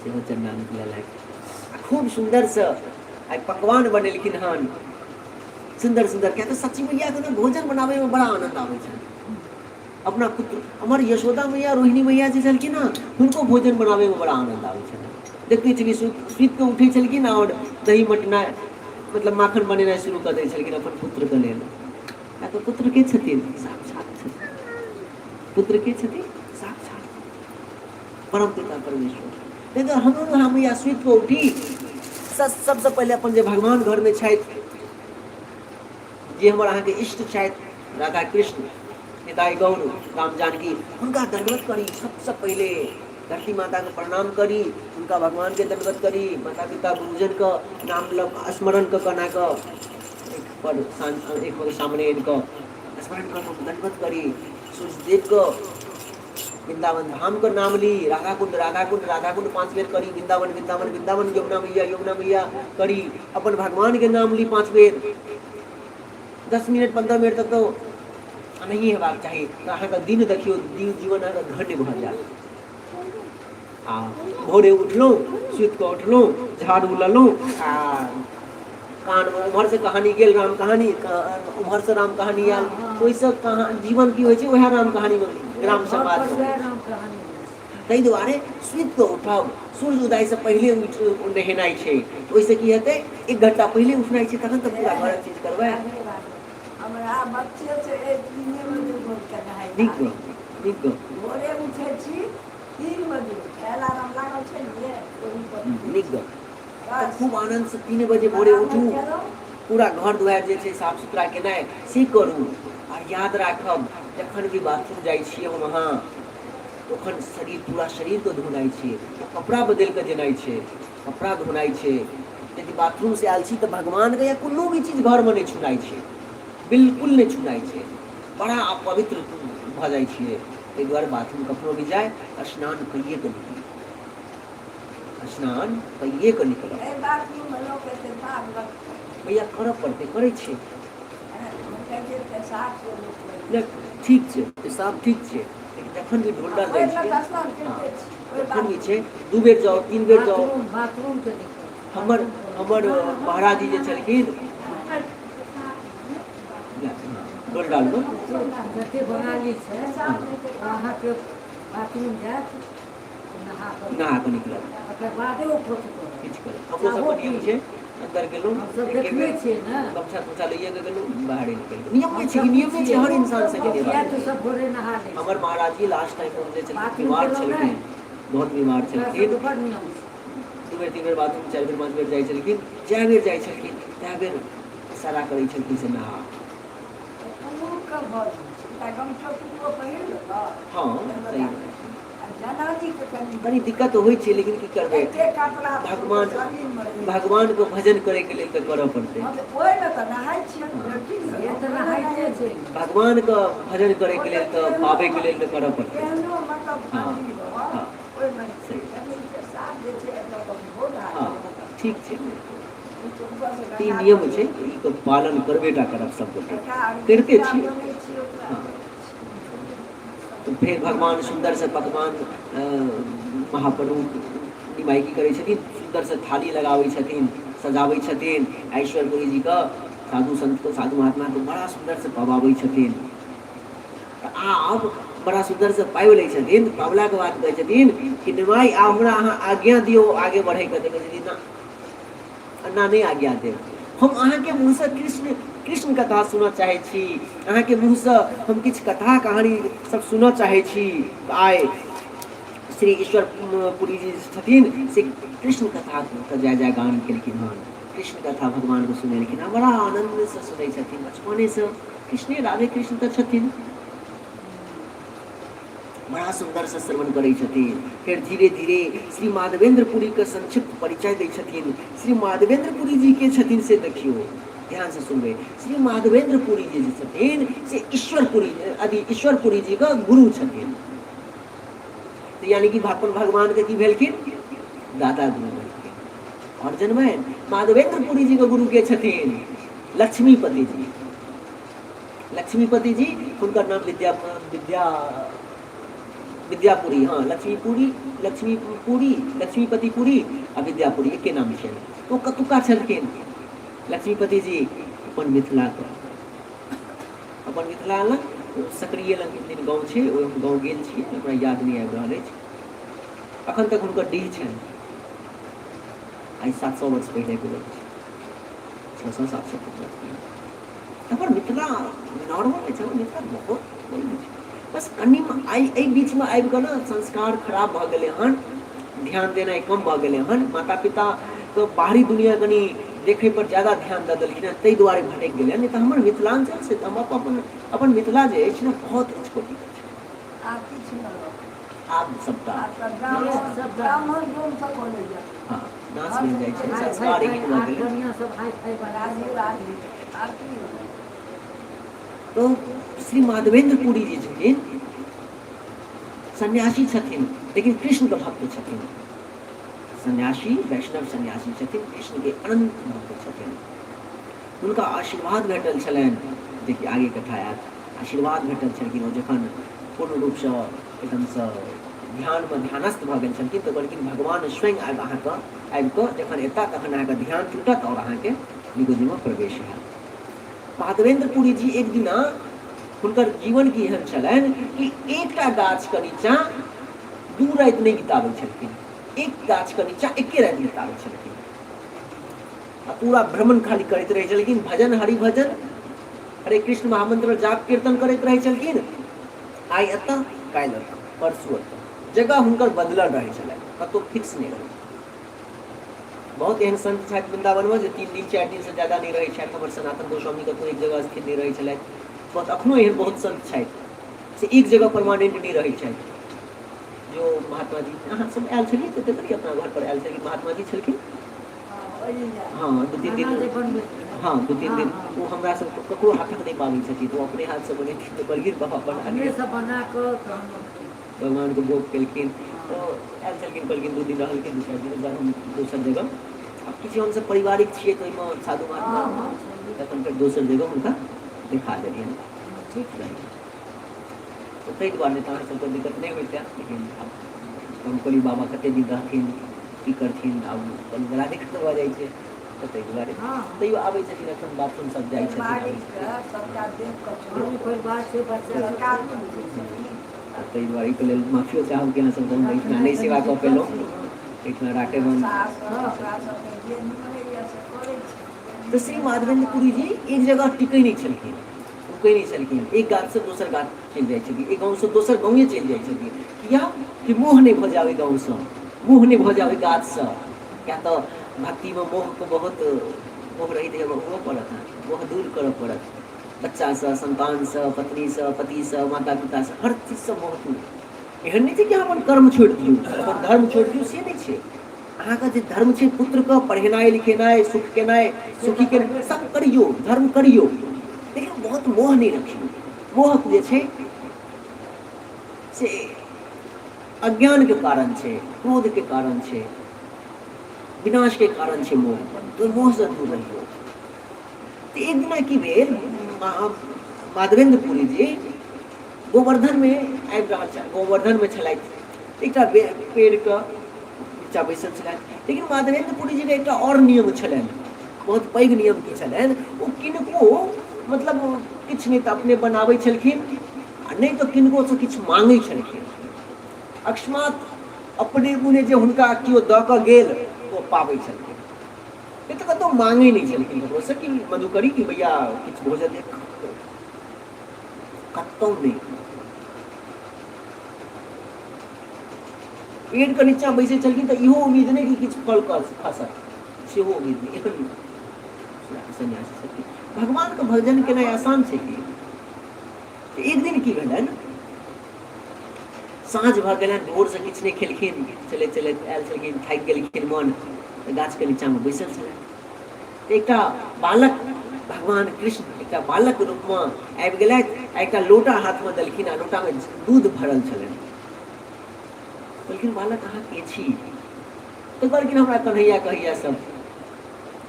सेहो चरणामित लेलथि आ खूब सुन्दरसँ आइ पकवान बनेलखिन हन, सुन्दर सुन्दर। किया तऽ सची मैयाके ने भोजन बनाबैमे बड़ा आनन्द आबै छनि। अपना पुत्र हमर यशोदा मैया, रोहिणी मैया जे छलखिन हँ, हुनको भोजन बनाबैमे बड़ा आनन्द आबै छलनि। देखते छलियै सुति कऽ उठै छलखिन आओर दही मटनाइ, मतलब माखन बनेनाइ शुरू कऽ दै छलखिन अपन पुत्रके लेल। किया तऽ पुत्र के छथिन? साक्षात छथिन। पुत्र के छथिन? साक्षात परम पिता परमेश्वर। ताहि दुआरे हमरो अहाँ मैया सुति कऽ उठी, सबसँ पहिले अपन जे भगवान घरमे छथि, जे हमर अहाँके इष्ट छथि, राधा कृष्ण, निताई गौर, राम जानकी, हुनका दंडवत करी। सबसँ पहिले धरती माताके प्रणाम करी, हुनका भगवानके दंडवत करी, माता पिता गुरुजनके नाम लऽ स्मरण कऽ कऽ कऽ एक पर एक पर सामने आनि कऽ स्मरण कऽ कऽ दंडवत करी। सूर्यदेवके वृंदावन धाम के नाम ली, राधा कुंड राधा कुंड राधा कुंड 5 बेर करी, वृंदावन वृंदावन वृंदावन, यमुना मैया यमुना मैया करी, अपन भगवान के नाम ली 5 बेर। 10 मिनट 15 मिनट तक तो नहीं हेबाक चाही, तऽ अहाँके दिन देखियौ, दिन जीवन अहाँके धन्य भऽ जायत। आ भोरे उठलहुँ, सुति कऽ उठलहुँ, झाड़ू लेलहुँ आ कानमे उम्हरसँ कहानी गेल राम कहानी, उम्हरसँ राम कहानी आयल, ओहिसँ कहाँ जीवन की होइ छै, उएह राम कहानीमे राम संवाद। ताहि दुआरे सुति कऽ उठब, सूर्य उदयसँ पहिले उठि नहेनाइ छै, ओहिसँ की हेतै, 1 घंटा पहिले उठनाइ छै, तखन तऽ पूरा घरक चीज करबै। हमरा बच्चे से 3 बजे भोरके नहाय। नीक गप, नीक गप। भोरे उठै छी 3 बजे, अलार्म लागल छै ने, ओहि पर। नीक गप। तऽ खूब आनन्दसँ 3 बजे भोरे उठू, पूरा घर दुआरि जे छै साफ सुथरा केनाइ से करू। आ याद राखब, जखन भी बाथरूम जाइ छियै हम अहाँ, तखन शरीर, पूरा शरीरके धोनाइ छै, कपड़ा बदलि कऽ जेनाइ छै, कपड़ा धोनाइ छै। यदि बाथरूमसँ आयल छी तऽ भगवानके या कोनो भी चीज घरमे नहि छुनाइ छै, बिल्कुल नहि छुनाइ छै, बड़ा अपवित्र भऽ जाइ छियै। ताहि दुआरे बाथरूम कखनो भी जाय स्नान कइए कऽ निकली, स्नान कइए कऽ निकलब। भैया करऽ पड़तै, करै छियै। नहि ठीक छै, पेशाब ठीक छै, लेकिन जखन भी ढोल डाल दै छियै, जखन भी छै 2 बेर जाउ, 3 बेर जाउ। हमर हमर महाराज जी जे छलखिन, ढोल डालमे जते बंगाली छै अहाँके बाथरूम जायत, नहा कऽ निकलत, ओकर बादे ओ किछु किछु करत। हमरो सबके नियम छै, अन्दर गेलहुँ, एके बेर गमछा तमछा लैए कऽ गेलहुँ, बाहरे निकलि गेलहुँ। नियम नहि छै, नियम नहि छै हर इंसान सबके देबाक। हमर महाराज जी लास्ट टाइम जे छलखिन, बीमार छलखिन, बहुत बीमार छलखिन, 2 बेर 3 बेर बाथरूम, 4 बेर 5 बेर जाइ छलखिन। जए बेर जाइ छलखिन तए बेर इशारा करै छलखिन से नहा। हँ सही, कनी दिक्कत होइ छै, लेकिन की करबै, भगवान भगवानके भजन करैके लेल तऽ करऽ पड़तै। भगवानके भजन करैके लेल तऽ पाबैके लेल तऽ करऽ पड़तै। हँ हँ सही। ठीक छै। तऽ ई नियम छै, ई के पालन करबे टा करब सब गोटे, करिते छी। हँ, तऽ फेर भगवान सुन्दरसँ पकवान, महाप्रभु निमाइ की करै छथिन, सुन्दरसँ थाली लगाबै छथिन, सजाबै छथिन। ईश्वरपुरी जीके, साधु सन्तके, साधु महात्माके बड़ा सुन्दरसँ पबाबै छथिन। तऽ आब बड़ा सुन्दरसँ पाबि लै छथिन। पाबलाके बाद कहै छथिन कि निमाइ, आब हमरा अहाँ आज्ञा दियौ आगे बढ़ैके। तऽ कहै छथिन, ना ना, नहि आज्ञा देब हम। अहाँके मुँहसँ कृष्ण कृष्ण कथा सुनऽ चाहै छी, अहाँके मुँहसँ हम किछु कथा कहानी सब सुनऽ चाहै छी। आइ श्री ईश्वर पुरी जी छथिन से कृष्ण कथाके जय जय गान केलखिन हन, कृष्ण कथा भगवानके सुनेलखिन हन। बड़ा आनन्दसँ सुनै छथिन। बचपनेसँ कृष्णे, राधे कृष्ण तऽ छथिन। बड़ा सुन्दरसँ श्रवण करै छथिन। फेर धीरे धीरे श्री माधवेंद्र पुरीके संक्षिप्त परिचय दै छथिन। श्री माधवेंद्र पुरी जी के छथिन से देखियौ, ध्यानसँ सुनबै। श्री माधवेंद्र पुरी जी जे छथिन से ईश्वरपुरी अथी ईश्वरपुरी जीके गुरु छथिन। तऽ यानी कि अपन भगवानके की भेलखिन? दादा गुरु भेलखिन। आओर जनबै, माधवेंद्र पुरी जीके गुरु के छथिन? लक्ष्मीपति जी। लक्ष्मीपति जी, हुनकर नाम विद्या विद्या विद्यापुरी, हँ, लक्ष्मीपुरी, लक्ष्मीपुरी, लक्ष्मीपति पुरी आ विद्यापुरी एके नाम छै। ओ कतुका छलखिन लक्ष्मीपति जी? अपन मिथिलाके, अपन मिथिला लग सक्रिय लग दिन गाँव छै, ओहि हम गाँव गेल छियै, हमरा याद नहि आबि रहल अछि। अखन तक हुनकर डीह छनि। आइ 700 वर्ष पहिलेके गप छै, 600 700 वर्ष पहिले। हमर मिथिला नॉर्मल नहि छै, हमर मिथिला बहुत पैघ छै। बस कनि आइ एहि बीचमे आबि कऽ ने संस्कार खराब भऽ गेलै हन, ध्यान देनाइ कम भऽ गेलै हन। माता पिताके बाहरी दुनिया कनि देखै पर ज्यादा ध्यान दऽ देलखिन हँ, ताहि दुआरे भटकि गेलै हन। नहि तऽ हमर मिथिलाञ्चल से हम अपन अपन मिथिला जे अछि ने, बहुत उच्च कोटिके छै। आब किछु नहि रहल। आब सबटा आब तऽ ब्राह्मण ब्राह्मण डोमसँ कऽ। हँ, नाश भेल जाइ छै, संस्कार एहन भऽ गेलै। सब हाई फाई बना राधे राधे, आब की होतै? तो श्री माधवेंद्र पुरी जी छथिन, सन्यासी छथिन, लेकिन कृष्णके भक्त छथिन। सन्यासी, वैष्णव सन्यासी छथिन, कृष्णके अनंत भक्त छथिन। हुनका आशीर्वाद भेटल छलनि, जेकि आगे कथा आयत। आशीर्वाद भेटल छलखिन, ओ जखन पूर्ण रूपसँ एकदमसँ ध्यानमे ध्यानस्थ भऽ गेल छलखिन तऽ कहलखिन, भगवान स्वयं आबि अहाँके आबि कऽ जखन एता तखन अहाँके ध्यान टूटत आओर अहाँके निगोदीमे प्रवेश हैत। माधवेंद्र पुरी जी एक दिना हुनकर जीवन की एहन छलनि कि एकटा गाछके नीचाँ 2 राति नहि बिताबै छलखिन, एक गाछके नीचाँ एके राति बिताबै छलखिन आ पूरा भ्रमण खाली करैत रहै छलखिन। भजन, हरि भजन, हरे कृष्ण महामंत्र जाप कीर्तन करैत रहै छलखिन। आइ एतऽ, काल्हि एतऽ, परसू एतऽ, जगह हुनकर बदलल रहै छलै, कतहु फिक्स नहि रहै। बहुत एहन संत छथि वृन्दावनमे जे 3 दिन 4 दिनसँ ज्यादा नहि रहै छथि। हमर सनातन गोस्वामी कतहु एक जगह स्थिर नहि रहै छलथि। बहुत अखनो एहन बहुत संत छथि से एक जगह परमानेंट नहि रहै छथि। जो महात्मा जी अहाँ सब आयल छलियै तऽ देखलियै, अपना घर पर आयल छलखिन, महात्मा जी छलखिन। हँ, 2-3 दिन, हँ, 2-3 दिन ओ हमरा सबके ककरो हाथक नहि पाबै छथिन, ओ अपने हाथसँ बनेथिन। तऽ कहलखिन, बाबा बना लिअ। बना कऽ भगवानके भोग केलखिन। तऽ आयल छलखिन, कहलखिन, 2 दिन रहलखिन, 2-4 दिन बाद हम दोसर जगह, आब किछु हमसब पारिवारिक छियै तऽ ओहिमे साधु महात्मा, तखन फेर दोसर जगह हुनका देखा देलियनि। ठीक रहै तऽ ताहि दुआरे तऽ अहाँ सबके दिक्कत नहि होइते, लेकिन आब हम कहलियै, बाबा कते दिन रहथिन, की करथिन, आब कनि बड़ा दिक्कत भऽ जाइ छै, तऽ ताहि दुआरे। तैयो आबै छथिन, एखन बाथरूम सब जाइ छथिन, आबै छथिन। सबटा देख कऽ परिवार छै, बच्चा। तऽ ताहि दुआरे एहिके लेल माफियो चाहब कि अहाँ सबके हम एहिठिना नहि सेवा कऽ पेलहुँ, एहिठिना राटेवन। तऽ श्री माधवेंद्र पुरी जी एक जगह टिकै नहि छलखिन, रुकै नहि छलखिन। एक गाछसँ दोसर गाछ चलि जाइ छलखिन, एक गाँवसँ दोसर गाँवे चलि जाइ छलखिन। किया कि मोह नहि भऽ जाय ओहि गाँवसँ, मोह नहि भऽ जाय ओहि गाछसँ। किया तऽ भक्तिमे मोहके बहुत, मोह रहित हुअ पड़त, मोह दूर करऽ पड़त। बच्चासँ, संतानसँ, पत्नीसँ, पतिसँ, माता पितासँ, हर चीजसँ मोह दूर। एहन नहि छै कि अहाँ अपन कर्म छोड़ि दियौ, अपन धर्म छोड़ि दियौ, से नहि छै। अहाँके जे धर्म छै, पुत्रके पढ़ेनाइ लिखेनाइ, सुख केनाइ, सुखी केनाइ, सब करियौ, धर्म करियौ, लेकिन बहुत मोह नहि रखियौ। मोह जे छै से अज्ञानके कारण छै, क्रोधके कारण छै। विनाशके कारण छै मोह, तऽ ओहि मोहसँ दूर रहियौ। तऽ एक दिना की भेल, माधवेन्द्र पुरी जी गोवर्धनमे आबि रहल छल, गोवर्धनमे छलथि, एकटा पेड़के नीचा बैसल छलथि। लेकिन माधवेन्द्र पुरी जीके एकटा आओर नियम छलनि, बहुत पैघ नियम की छलनि, ओ किनको मतलब किछु नहि तऽ अपने बनाबै छलखिन आ नहि तऽ किनकोसँ किछु मांगै छलखिन। अकस्मात अपने मुँहे जे हुनका केओ दऽ कऽ गेल ओ पाबै छलखिन, नहि तऽ कतहु मांगै नहि छलखिन ककरोसँ कि मधुकरी कि भैया किछु भोजन दे, कतहु नहि। पेड़के नीचाँ बैसै छलखिन तऽ इहो उम्मीद नहि कि किछु फल खसत, सेहो उम्मीद नहि। एहन सन्यासी छलखिन। भगवानके भजन केनाइ आसान छै की? एक दिन की भेलनि, साँझ भऽ गेलनि, भोरसँ किछु नहि खेलखिन, चलैत चलैत आयल छलखिन, थाकि गेलखिन मन, तऽ गाछके नीचाँमे बैसल छलनि। एकटा बालक भगवान कृष्ण एकटा बालक रूपमे आबि गेलथि आ एकटा लोटा हाथमे देलखिन आ लोटामे दूध भरल छलनि। कहलखिन बालक अहाँ के छी? तऽ कहलखिन हमरा कन्हैया कहैया सब,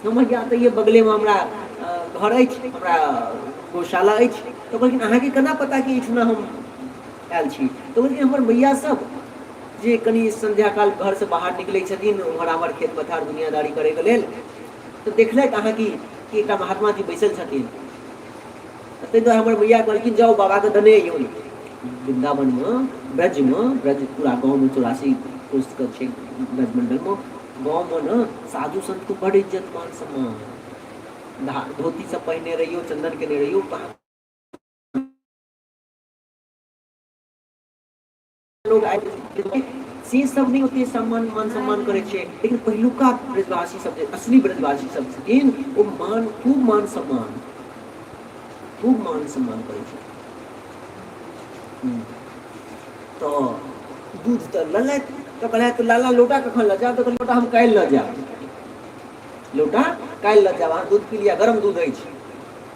हम हैया तऽ बगलेमे हमरा घर अछि, हमरा गौशाला अछि। तऽ कहलखिन अहाँके केना पता कि एहिठुना हम आयल छी? तऽ कहलखिन हमर मैया सब जे कनि संध्याकाल घरसँ बाहर निकलै छथिन उम्हर आम्हर खेत पथार दुनियादारी करैके लेल, तऽ देखलथि अहाँके कि एकटा महात्मा जी बैसल छथिन, ताहि दुआरे हमर मैया कहलखिन जाउ बाबाके दने अइयौ। वृन्दावनमे ब्रजमे, ब्रज पूरा गाँवमे 84 कोसके छै ब्रजमण्डलमे, गाँवमे ने साधु सन्तके बड़ इज्जत मान सम्मान, धोती सब पहिने रहियौ, चन्दन केने रहियौ, लोग आबि से सब नहि ओते सम्मान मान सम्मान करै छै, लेकिन पहिलुका ब्रजवासी सब जे असली ब्रजवासी सब छथिन ओ मान खूब मान सम्मान, खूब मान सम्मान करै छै। तऽ दूध तऽ लेलथि, तऽ कहलथि लाला लोटा कखन लऽ जायब? तऽ कहलथि लोटा हम काल्हि लऽ जायब, लोटा काल्हि लऽ जायब, अहाँ दूध पी लिअ, गरम दूध अछि।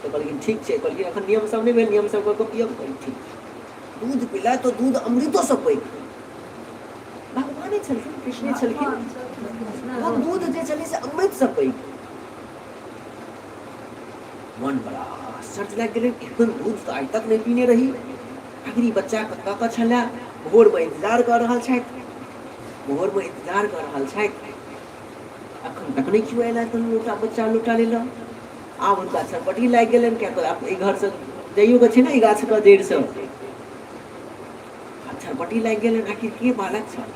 तऽ कहलखिन ठीक छै। कहलखिन एखन नियम सब नहि भेल, नियम सब कऽ कऽ पियब। कहलखिन ठीक छै। दूध पीला तऽ दूध अमृतोसँ पैघ, भगवाने छलखिन, कृष्णे छलखिन, ओ दूध जे छलै से अमृतसँ पैघ। मन बड़ा आश्चर्य लागि गेलै, एहन दूध तऽ आइ तक नहि पीने रही, आखिर ई बच्चा कतऽ कऽ छलै? भोरमे इन्तजार कऽ रहल छथि, भोरमे इन्तजार कऽ रहल छथि, अखन तक नहि केओ अयला तहन लोटा बच्चा लोटा लेलक। आब हुनका छटपटी लागि गेलनि, किया तऽ आब एहि घरसँ जाइयोके छै ने एहि गाछके जड़िसँ। आब छटपटी लागि गेलनि, आखिर के बालक छल,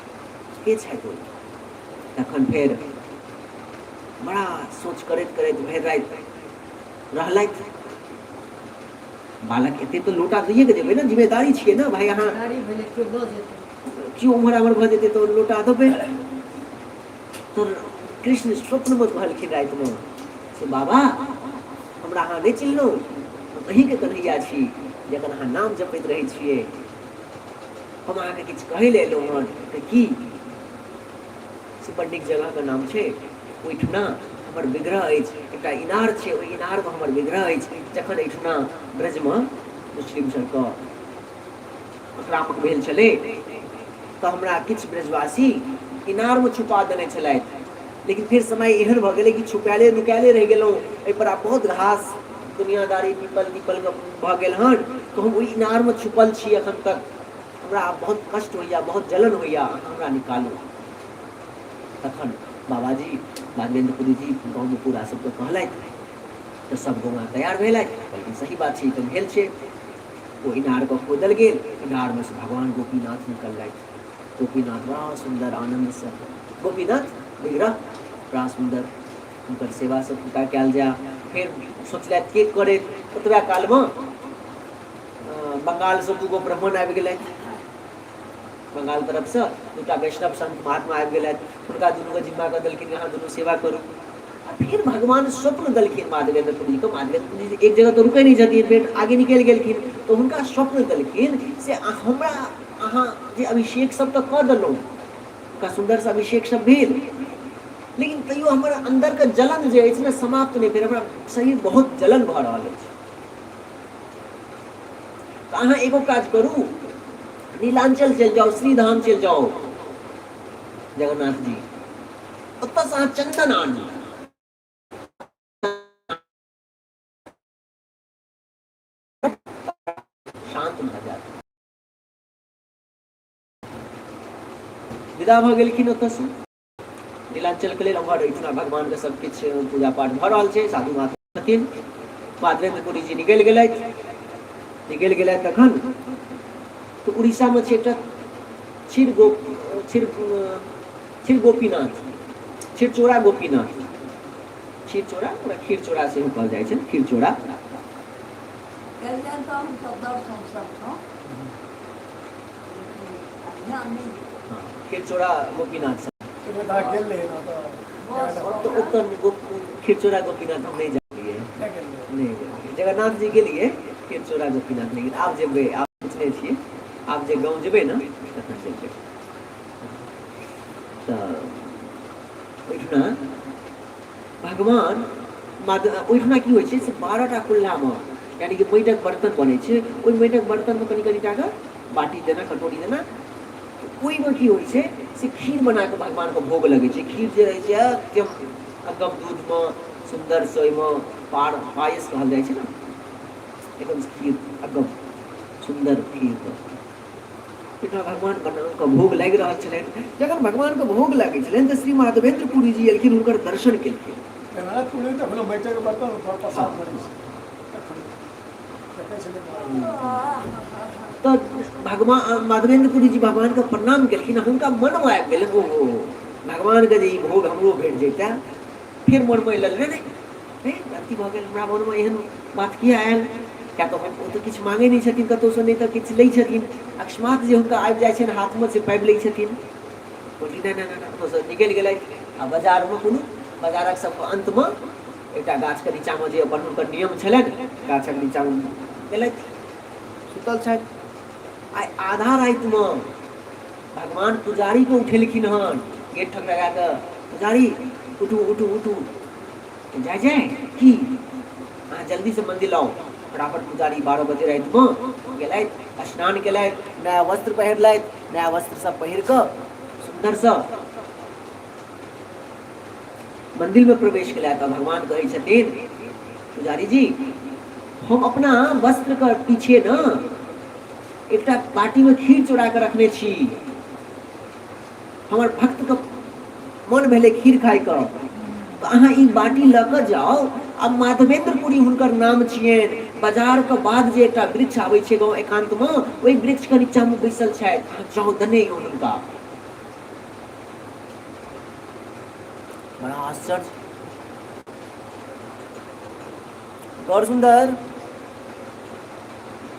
के छथि ओ? तखन फेर बड़ा सोच करैत करैत भरि राति रहलथि। बालक एते तऽ लोटा दैए के जेबै ने, जिम्मेदारी छियै ने भाय, अहाँ केओ उम्हर आम्हर भऽ जेतै तऽ लोटा देबै। तऽ कृष्ण स्वप्नमे कहलखिन रातिमे से बाबा हमरा अहाँ नहि चिन्हलहुँ, हम अहीँके कन्हैया छी जखन अहाँ नाम जपैत रहै छियै, हम अहाँके किछु कहै लए एलहुँ हन। तऽ की से बड़ नीक जगहके नाम छै, ओहिठुना हमर विग्रह अछि, एकटा इनार छै, ओहि इनारमे हमर विग्रह अछि। जखन एहिठुना ब्रजमे मुस्लिम सबके आक्रामक भेल छलै तऽ हमरा किछु ब्रजवासी इनारमे छुपा देने छलथि, लेकिन फेर समय एहन भऽ गेलै कि छुपायले नुकायले रहि गेलहुँ। एहिपर आब बहुत घास दुनियादारी पीपल तीपलके भऽ गेल हन, तऽ हम ओहि इनारमे छुपल छी एखन तक, हमरा आब बहुत कष्ट होइए, बहुत जलन होइए, अहाँ हमरा निकालू। तखन बाबाजी माधवेन्द्र पुरी जी गाँवमे पूरा सबके कहलथि तऽ सब गौआँ तैयार भेलथि, कहलखिन सही बात छै, ई तऽ भेल छै। ओ इनारके खोदल गेल, इनारमे से भगवान गोपीनाथ निकललथि। गोपीनाथ बड़ा सुन्दर आनन्दसँ गोपीनाथ विग्रह बड़ा सुन्दर, हुनकर सेवा सब हुनका कयल जाय। फेर सोचलथि के करैत, ओतबे कालमे बंगालसँ दूगो ब्राह्मण आबि गेलथि, बंगाल तरफसँ दूटा वैष्णव संत महात्मा आबि गेलथि, हुनका दुनूके जिम्मा कऽ देलखिन अहाँ दुनू सेवा करू। आ फिर भगवान स्वप्न देलखिन माधवेंद्र पुरी के, माधवेंद्र पुरी जी एक जगह तऽ रुकै नहि छथिन, फेर आगे निकलि गेलखिन, तऽ हुनका स्वप्न देलखिन से हमरा अहाँ जे अभिषेक सब तऽ कऽ देलहुँ, हुनका सुन्दरसँ अभिषेक सब भेल, लेकिन तैयो हमर अन्दरके जलन जे अछि ने समाप्त नहि भेल, हमरा शरीर बहुत जलन भऽ रहल अछि। तऽ अहाँ एगो काज करू, नीलांचल चलि जाउ, श्रीधाम चलि जाउ जगन्नाथ जी, ओतऽसँ अहाँ चन्दन आनू। शान्त भऽ जायत। विदा भऽ गेलखिन ओतऽसँ नीलांचलके लेल। उम्हर एहिठिना भगवानके सब किछु पूजा पाठ भऽ रहल छै, साधु महात्मा छथिन। माधवेंद्र पुरी जी निकलि गेलथि। निकलि गेलथि तखन तऽ उड़ीसामे छै एकटा क्षीर गो क्षीर क्षीर गोपीनाथ, क्षीरचोरा गोपीनाथ, क्षीरचोरा, ओकरा खीरचोरा सेहो कहल जाइ छै, खीरचोरा। गेलियनि तऽ हमसभ दर्शन सबठाम, लेकिन ध्यान नहि गेल। खीरचोरा गोपीनाथ। गेल रही ने तऽ? तऽ ओतऽ खीरचोरा गोपीनाथ हम नहि जानलियै। नहि गेलियै। जगन्नाथ जी गेलियै, खीरचोरा गोपीनाथ नहि गेलियै। आब जेबै, आब सोचने छियै, आब जे गाँव जेबै ने तखन जेबै। तऽ ओहिठिना भगवान ओहिठिना की होइ छै से 12टा कुल्लामे, यानि कि माटिक बर्तन बनै छै। ओहि माटिक बर्तनमे कनि कनि टाके बाटी जेना, कटोरी जेना, ओहिमे की होइ छै से खीर बना कऽ भगवानके भोग लगै छै। खीर जे रहै छै एकदम अगम दूधमे सुन्दरसँ, ओहिमे पार पायस कहल जाइ छै ने, एकदम खीर अगम सुन्दर खीर। एकरा भगवान के भोग लागि रहल छलनि। जखन भगवानके भोग लागै छलनि तऽ श्री माधवेंद्र पुरी जी एलखिन, हुनकर दर्शन केलखिन। जगन्नाथ पुरी तखनो माटिक बर्तन पर प्रसाद बनै छै, तखन देखै छलियै। तऽ भगवान माधवेंद्र पुरी जी भगवानके प्रणाम केलखिन। हुनका मनमे आबि गेलनि, ओहो, भगवानके जे ई भोग हमरो भेट जैतै। फेर मनमे एलनि, नहि नहि नहि, गलती भऽ गेल, हमरा मनमे एहन बात किया आयल? किया तऽ हम ओ तऽ किछु मांगै नहि छथिन कतहुसँ, नहि तऽ किछु लै छथिन। अकस्मात जे हुनका आबि जाइ छनि हाथमे से पाबि लै छथिन। कहलखिन नहि नहि नहि, ओतऽसँ निकलि गेलथि आ बाजारमे कोनो बाजारक सबके अन्तमे एकटा गाछके नीचाँमे, जे अपन हुनकर नियम छलनि, गाछक नीचाँमे गेलथि, सुतल छथि। आइ आधा रातिमे भगवान पुजारीके उठेलखिन हन, गेट ठक लगा कऽ, पुजारी उठू उठू उठू। जाय जाय की, अहाँ जल्दीसँ मन्दिर आउ फटाफट। पुजारी 12 बजे रातिमे गेलथि, स्नान केलथि, नया वस्त्र पहिरलथि। नया वस्त्र सब पहिर कऽ सुन्दरसँ मन्दिरमे प्रवेश केलथि आ भगवान कहै छथिन, पुजारी जी, हम अपना वस्त्रके पीछे ने एकटा बाटीमे खीर चोरा कऽ रखने छी। हमर भक्तके मन भेलै खीर खाइके, तऽ अहाँ ई बाटी लऽ कऽ जाउ आ माधवेंद्रपुरी हुनकर नाम छियनि, बाजारके बाद जे एकटा वृक्ष आबै छै गाँव एकान्तमे, ओहि वृक्षके नीचाँमे बैसल छथि। अहाँ जाउ, देने यौ हुनका। बड़ा आश्चर्य, गौर सुन्दर।